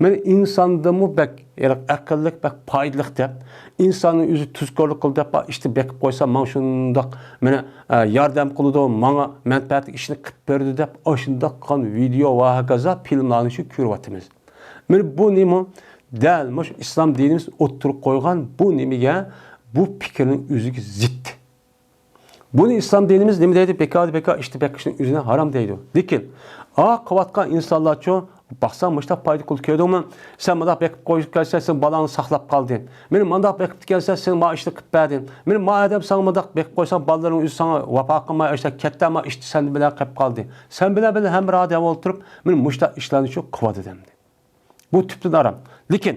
مېنى ئىنساندىنمۇ بەك ئەقىللىق، بەك پايدىلىق دەپ، ئىنساننىڭ ئۆزى تۇزكورلۇق قىلىپ دەپ، ئىتنى بېقىپ قويسا، ماڭا شۇنداق مېنى، ئە، ياردەم قىلىدۇ، ماڭا مەنپەئەتلىك ئىشنى قىلىپ بېرىدۇ دەپ، ئاشۇنداق قىلغان ۋىدېئو ۋە ھاكازا فىلىملارنى شۇ كۆرۈۋاتىمىز. مانا بۇ نېمە؟ دەل مۇشۇ ئىسلام دىنىمىز ئوتتۇرىغا قويغان بۇ نېمىگە؟ بۇ پىكىرنىڭ ئۆزىگە زىت. بۇنى ئىسلام دىنىمىز نېمە دەيدۇ؟ بىكاردىن بىكار ئىتنى بېقىشنىڭ ئۆزىنى ھارام دەيدۇ. لېكىن، ئا، قىلىۋاتقان ئىنسانلارچۇ، باقساڭ مۇشۇنداق پايدا قىلىپ كۆردۈڭمۇ؟ سەن مۇنداق بېقىپ قويۇپ كەلسەڭ، سېنىڭ بالاڭنى ساقلاپ قالدى. مېنى مۇنداق بېقىپتىكەنسەن، سېنىڭ ماڭا ئىشنى قىلىپ بەردى. مېنى ما ئادەم ساڭا مۇنداق بېقىپ قويساڭ، بالىلىرىڭ ئۆزى ساڭا ۋاپا قىلماي، ئاشۇنداق كەتتى، ئەمما ئىت سەن بىلەن قېلىپ قالدى. سەن بىلەن بىللە ھەمراھ دەپ ئولتۇرۇپ، مېنى مۇشۇنداق ئىشلارنى شۇ قىلىۋاتىدۇ ئەمدى. بۇ تۈپتىن ھارام. لېكىن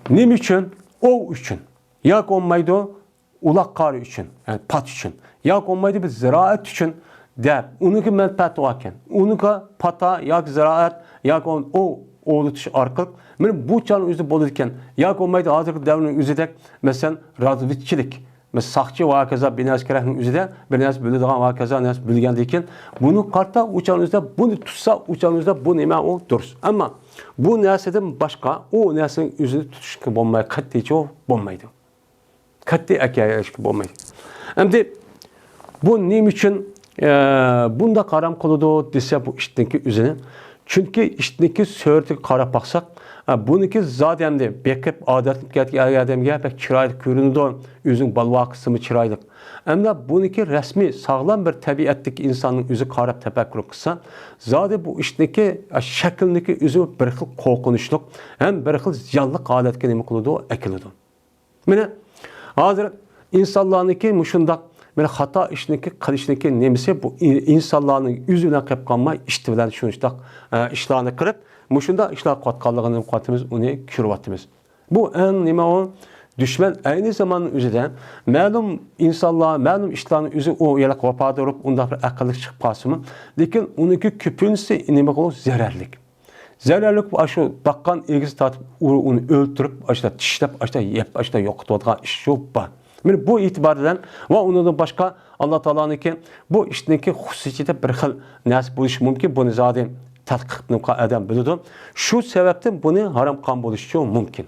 نېمە ئۈچۈن؟ ئوۋ ئۈچۈن. ياكى بولمايدۇ، ئۇلاق قارى ئۈچۈن، يەنى پات ئۈچۈن. ياكى بولمايدۇ، بىر زىرائەت ئۈچۈن دەپ، ئۇنىڭكى مەنپەئەتى باركەن. ئۇنىڭكى پاتا ياكى زىرائەت ياكى ئوۋ ئوۋلىتىش ئارقىلىق، مانا بۇ چاغنىڭ ئۆزىدە بولىدىكەن. ياكى بولمايدۇ، ھازىرقى دەۋرنىڭ ئۆزىدەك، مەسىلەن، رازۋېدچىلىك، مەسىلەن، ساقچى ۋە ھاكازا بىر نەرسە كېرەكنىڭ ئۆزىدە، بىر نەرسە بىلىدىغان ۋە ھاكازا نەرسە بىلگەندىن كېيىن، بۇنى قارىتا ئۇ چاغنىڭ ئۆزىدە، بۇنى تۇتسا ئۇ چاغنىڭ ئۆزىدە، بۇ نېمە ئۇ دۇرۇس. ئەمما بۇ نەرسىدىن باشقا ئۇ نەرسىنىڭ ئۆزىنى تۇتۇشقا بولماي، قەتئىيچۇ بولمايدۇ. قەتئىي ئەكەلىشكە بولمايدۇ. ئەمدى بۇ نېمە ئۈچۈن، ئە، بۇنداق ھارام قىلىدۇ دېسە، بۇ ئىتنىڭكى ئۆزىنى. چۈنكى ئىتنىڭكى سۈرىتىگە قاراپ باقساق، ئە، بۇنىڭكى زادى ئەمدى بېقىپ ئادەتلىنىپ كەتكەن ئادەمگە بەك چىرايلىق كۆرۈنىدۇ. ئۆزىنىڭ بالىۋاقىسىمۇ چىرايلىق. ئەمدى بۇنىڭكى رەسمىي ساغلام بىر تەبىئەتتىكى ئىنساننىڭ ئۆزى قاراپ تەپەككۇر قىلسا، زادى بۇ ئىتنىڭكى، ئە، شەكلىنىڭكى ئۆزى بىر خىل قورقۇنچلۇق ھەم بىر خىل زىيانلىق ھالەتكە نېمە قىلىدۇ؟ ئەكېلىدۇ. مانا، ھازىر ئىنسانلارنىڭكى مۇشۇنداق، مانا، خاتا ئىشنىڭكى، قىلىشنىڭكى نېمىسى بۇ ئىن-، ئىنسانلارنىڭ ئۆزى بىلەن قېلىپ قالماي، ئىت بىلەن شۇنداق، ئە، ئىشلارنى قىلىپ، مۇشۇنداق ئىشلار قىلىۋاتقانلىقىنى قىلىۋاتىمىز، ئۇنى كۆرۈۋاتىمىز. بۇ ئەڭ نېمە ئۇ؟ دۈشمەن ئەينى زاماننىڭ ئۆزىدە مەلۇم ئىنسانلار، مەلۇم ئىتلارنىڭ ئۆزى ئۇ ھېلىقى ۋاپادار بولۇپ، ئۇنداق بىر ئەقىللىك چىقىپ قالسىمۇ، لېكىن ئۇنىڭكى كۆپىنچىسى نېمە قىلىدۇ؟ زەرەرلىك. زەرەرلىك، ئاشۇ باققان ئېگىز تارتىپ، ئۇ-، ئۇنى ئۆلتۈرۈپ، ئاشۇنداق چىشلەپ، ئاشۇنداق يەپ، ئاشۇنداق يوقىتىۋاتىدىغان ئىش شۇ بار. مانا بۇ ئېتىبار بىلەن ۋە ئۇنىڭدىن باشقا ئاللا تائالانىڭكى بۇ ئىتنىڭكى خۇسۇسىيىتى بىر خىل نەرسە بولۇشى مۇمكىن. بۇنى زادى تەتقىق قىلىپ ئادەم بىلىدۇ. شۇ سەۋەبتىن بۇنى ھارام قىلغان بولۇشى مۇمكىن.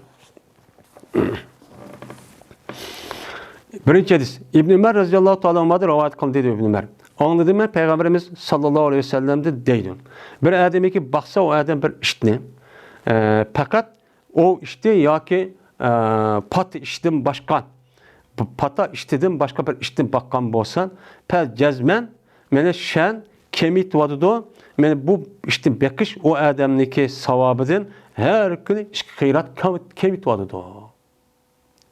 بىرىنچى ھەدىس. ئىبن ئۆمەر رەزىياللاھۇ تائالا ئانھۇدىن رىۋايەت قىلىندى، دەيدۇ ئىبن ئۆمەر. ئاڭلىدىم مەن پەيغەمبىرىمىز ساللاللاھۇ ئەلەيھى ۋەسەللەمدىن، دەيدۇ. بىر ئادەمكى باقسا ئۇ ئادەم بىر ئىتنى، ئە، پەقەت ئوۋ ئىتى ياكى، ئە، پاتا ئىتىدىن باشقا، پاتا ئىتىدىن باشقا بىر ئىتنى باققان بولسا، پەل جەزمەن مېنى شەن كېمىتىۋاتىدۇ. مېنى بۇ ئىتنى بېقىش ئۇ ئادەمنىڭكى ساۋابىدىن ھەر كۈنى ئىككى قىرات كېمىتىۋاتىدۇ.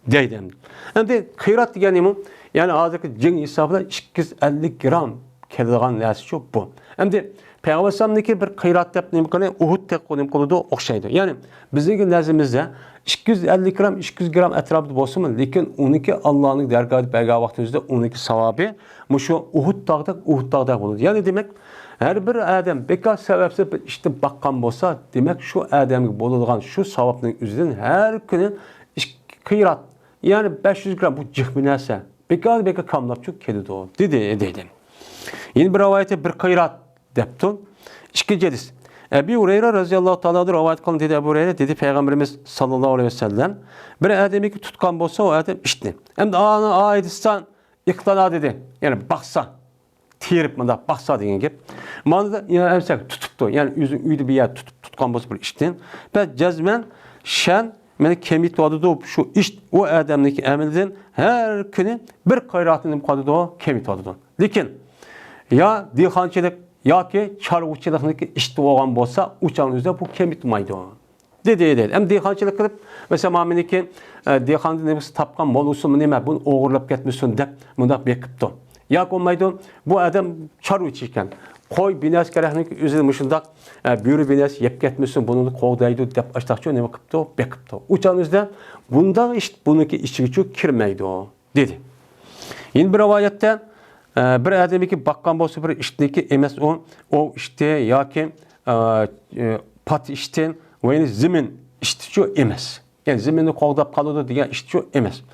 دەيدۇ ئەمدى. ئەمدى قىرات دېگەن نېمە؟ يەنى ھازىرقى جىڭ ھېسابى بىلەن ئىككى يۈز ئەللىك گرام كېلىدىغان نەرسىچۇ بۇ. ئەمدى پەيغەمبەر ئەلەيھىسسالامنىڭكى بىر قىرات دەپ نېمە قىلغىنى، ئۇھۇد دەپ نېمە قىلىدۇ، ئوخشايدۇ. يەنى بىزنىڭكى نەزىرىمىزدە ئىككى يۈز ئەللىك گرام، ئىككى يۈز گرام ئەتراپىدا بولسىمۇ، لېكىن ئۇنىڭكى ئاللانىڭ دەرگاھىدا بەرگەن ۋاقتىمىزدا ئۇنىڭكى ساۋابى مۇشۇ ئۇھۇد تاغدەك، ئۇھۇد تاغدەك بولىدۇ. يەنى دېمەك، ھەر بىر ئادەم بىكار سەۋەبسىز بىر ئىتنى باققان بولسا، دېمەك، شۇ ئادەمگە بولىدىغان شۇ ساۋابنىڭ ئۆزىدىن ھەر كۈنى ئىككى قىرات، يەنى بەش يۈز گرام، بۇ جىق بىر نەرسە. بىكار، بىكار كاملاپچۇ كېلىدۇ، دېدى، دەيدۇ. يەنە بىر رىۋايەتتە بىر قىرات دەپتۇ. ئىككىنچى ھەدىس. ئەبى ھۇرەيرە رەزىياللاھۇ تائالا ئانھۇ رىۋايەت قىلدى، دېدى ئەبۇ ھۇرەيرە، دېدى پەيغەمبىرىمىز ساللاللاھۇ ئەلەيھى ۋەسەللەم، بىر ئادەمكى تۇتقان بولسا ئۇ ئادەم ئىتنى، ئەمدى ئانا ئايدىسان ئىقتالا دېدى، يەنى باقسا، تېرىپ مۇنداق باقسا دېگەن گەپ. مانىدا يەنى ئەمسە تۇتۇپتۇ، يەنى ئۆزى ئۆيدە بىر يەردە تۇتۇپ، تۇتقان بولسا بىر ئىتنى، بە جەزمەن شەن مېنى كېمىتىۋاتىدۇ، شۇ ئىت ئۇ ئادەمنىڭكى ئەمىلىدىن ھەر كۈنى بىر قىراتنى نېمە قىلىۋاتىدۇ، كېمىتىۋاتىدۇ. لېكىن يا دېھقانچىلىق ياكى چارۋىچىلىقنىڭكى ئىتى بولغان بولسا، ئۇ چاغنىڭ ئۆزىدە بۇ كېمىتمايدۇ. دېدى، دېدى. ئەمدى دېھقانچىلىق قىلىپ، مەسىلەن، مانا مېنىڭكى، ئە، دېھقاندا نېمىسى تاپقان مول ئۇسۇلمۇ نېمە، بۇنى ئوغرىلاپ كەتمىسۇن دەپ مۇنداق بېقىپتۇ. ياكى بولمايدۇ، بۇ ئادەم چارۋىچى ئىكەن. قوي بىنەسى كېرەكنىڭ ئۆزىنى مۇشۇنداق، ئە، بۆرە بىنەسى يەپ كەتمىسۇن، بۇنى قوغدايدۇ دەپ ئاشتاقچۇ نېمە قىپتۇ، بېقىپتۇ. ئۇ چاغنىڭ ئۆزىدە بۇنداق ئىت بۇنىڭكى ئىچىگىچۇ كىرمەيدۇ. دېدى. يەنە بىر رىۋايەتتە، ئە، بىر ئادەمنىڭكى باققان بولسا بىر ئىتنىڭكى ئەمەس ئۇ، ئوۋ ئىتى ياكى، ئە، ئە، پات ئىتى ۋە يەنى زېمىن ئىتىچۇ ئەمەس. يەنى زېمىننى قوغداپ قالىدۇ دېگەن ئىتىچۇ ئەمەس.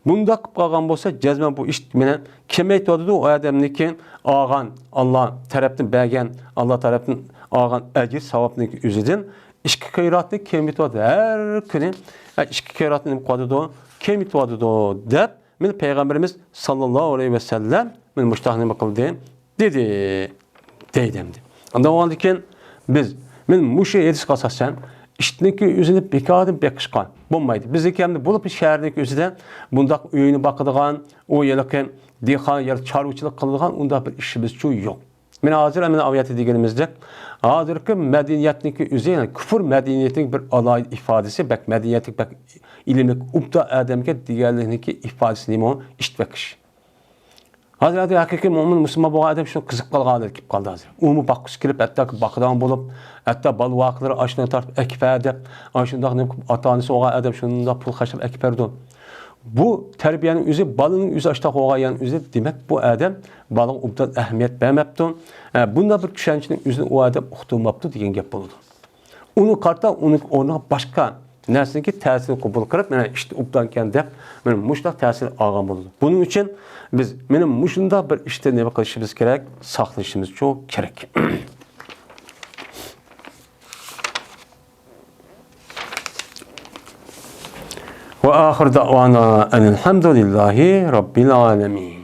بۇنداق قىلىپ قالغان بولسا، جەزمەن بۇ ئىت مېنى كېمەيتىۋاتىدۇ، ئۇ ئادەمنىڭكى ئالغان، ئاللا تەرەپتىن بەرگەن، ئاللا تەرەپتىن ئالغان ئەجىر ساۋابنىڭكى ئۆزىدىن ئىككى قىراتنى كېمىتىۋاتىدۇ. ھەر كۈنى، ئە، ئىككى قىراتنى نېمە قىلىۋاتىدۇ؟ كېمىتىۋاتىدۇ، دەپ مانا پەيغەمبىرىمىز ساللاللاھۇ ئەلەيھى ۋەسەللەم مانا مۇشۇنداق نېمە قىلدى؟ دېدى. دەيدۇ ئەمدى. ئانداق بولغاندىن كېيىن بىز مانا مۇشۇ ھەدىسكە ئاساسەن ئىتنىڭكى ئۆزىنى بىكاردىن بېقىشقا بولمايدۇ. بىزنىڭكى ئەمدى بولۇپمۇ شەھەرنىڭكى ئۆزىدە بۇنداق ئۆينى باقىدىغان، ئۇ ھېلىقى دېھقان يا چارۋىچىلىق قىلىدىغان ئۇنداق بىر ئىشىمىزچۇ يوق. مانا ھازىر مانا ئايەتتە دېگىنىمىزدەك، ھازىرقى مەدەنىيەتنىڭكى ئۆزى، يەنى كۇفر مەدەنىيىتىنىڭ بىر ئالاھىدە ئىپادىسى، بەك مەدەنىيەتلىك، بەك ئىلىملىك، ئوبدان ئادەمگە دېگەنلىكنىڭكى ئىپادىسى نېمە؟ ئىت بېقىش. ھازىر، ھازىر ھەقىقىي مۆمىن، مۇسۇلمان بولغان ئادەم شۇنى قىزىقىپ قالغان ھالەتكە كېلىپ قالدى ھازىر. ئۇمۇ باققۇسى كېلىپ، ھەتتا باقىدىغان بولۇپ، ھەتتا بالا ۋاقىتلىرى ئاشۇنى تارتىپ ئەكىپەر دەپ، ئاشۇنداق نېمە قىلىپ، ئاتا-ئانىسى بولغان ئادەم شۇنداق پۇل خەجلەپ ئەكىپەردۇ. بۇ تەربىيەنىڭ ئۆزى، بالىنىڭ ئۆزى ئاشۇنداق بولغان ئۆزى، دېمەك، بۇ ئادەم بالىغا ئوبدان ئەھمىيەت بەرمەپتۇ. ئە، بۇنداق بىر چۈشەنچىنىڭ ئۆزىنى ئۇ ئادەم ئۇقتۇرماپتۇ دېگەن گەپ بولىدۇ. ئۇنىڭغا قارىتا ئۇنىڭ ئورنىغا باشقا نەرسىنىڭكى تەسىرىنى قوبۇل قىلىپ، مانا ئىت ئوبدانكەن دەپ، مانا مۇشۇنداق تەسىر ئالغان بولىدۇ. بۇنىڭ ئۈچۈن بىز مانا مۇشۇنداق بىر ئىتتىن نېمە قىلىشىمىز كېرەك؟ ساقلىنىشىمىزچۇ كېرەك. وآخر دعوانا أن الحمد لله رب العالمين.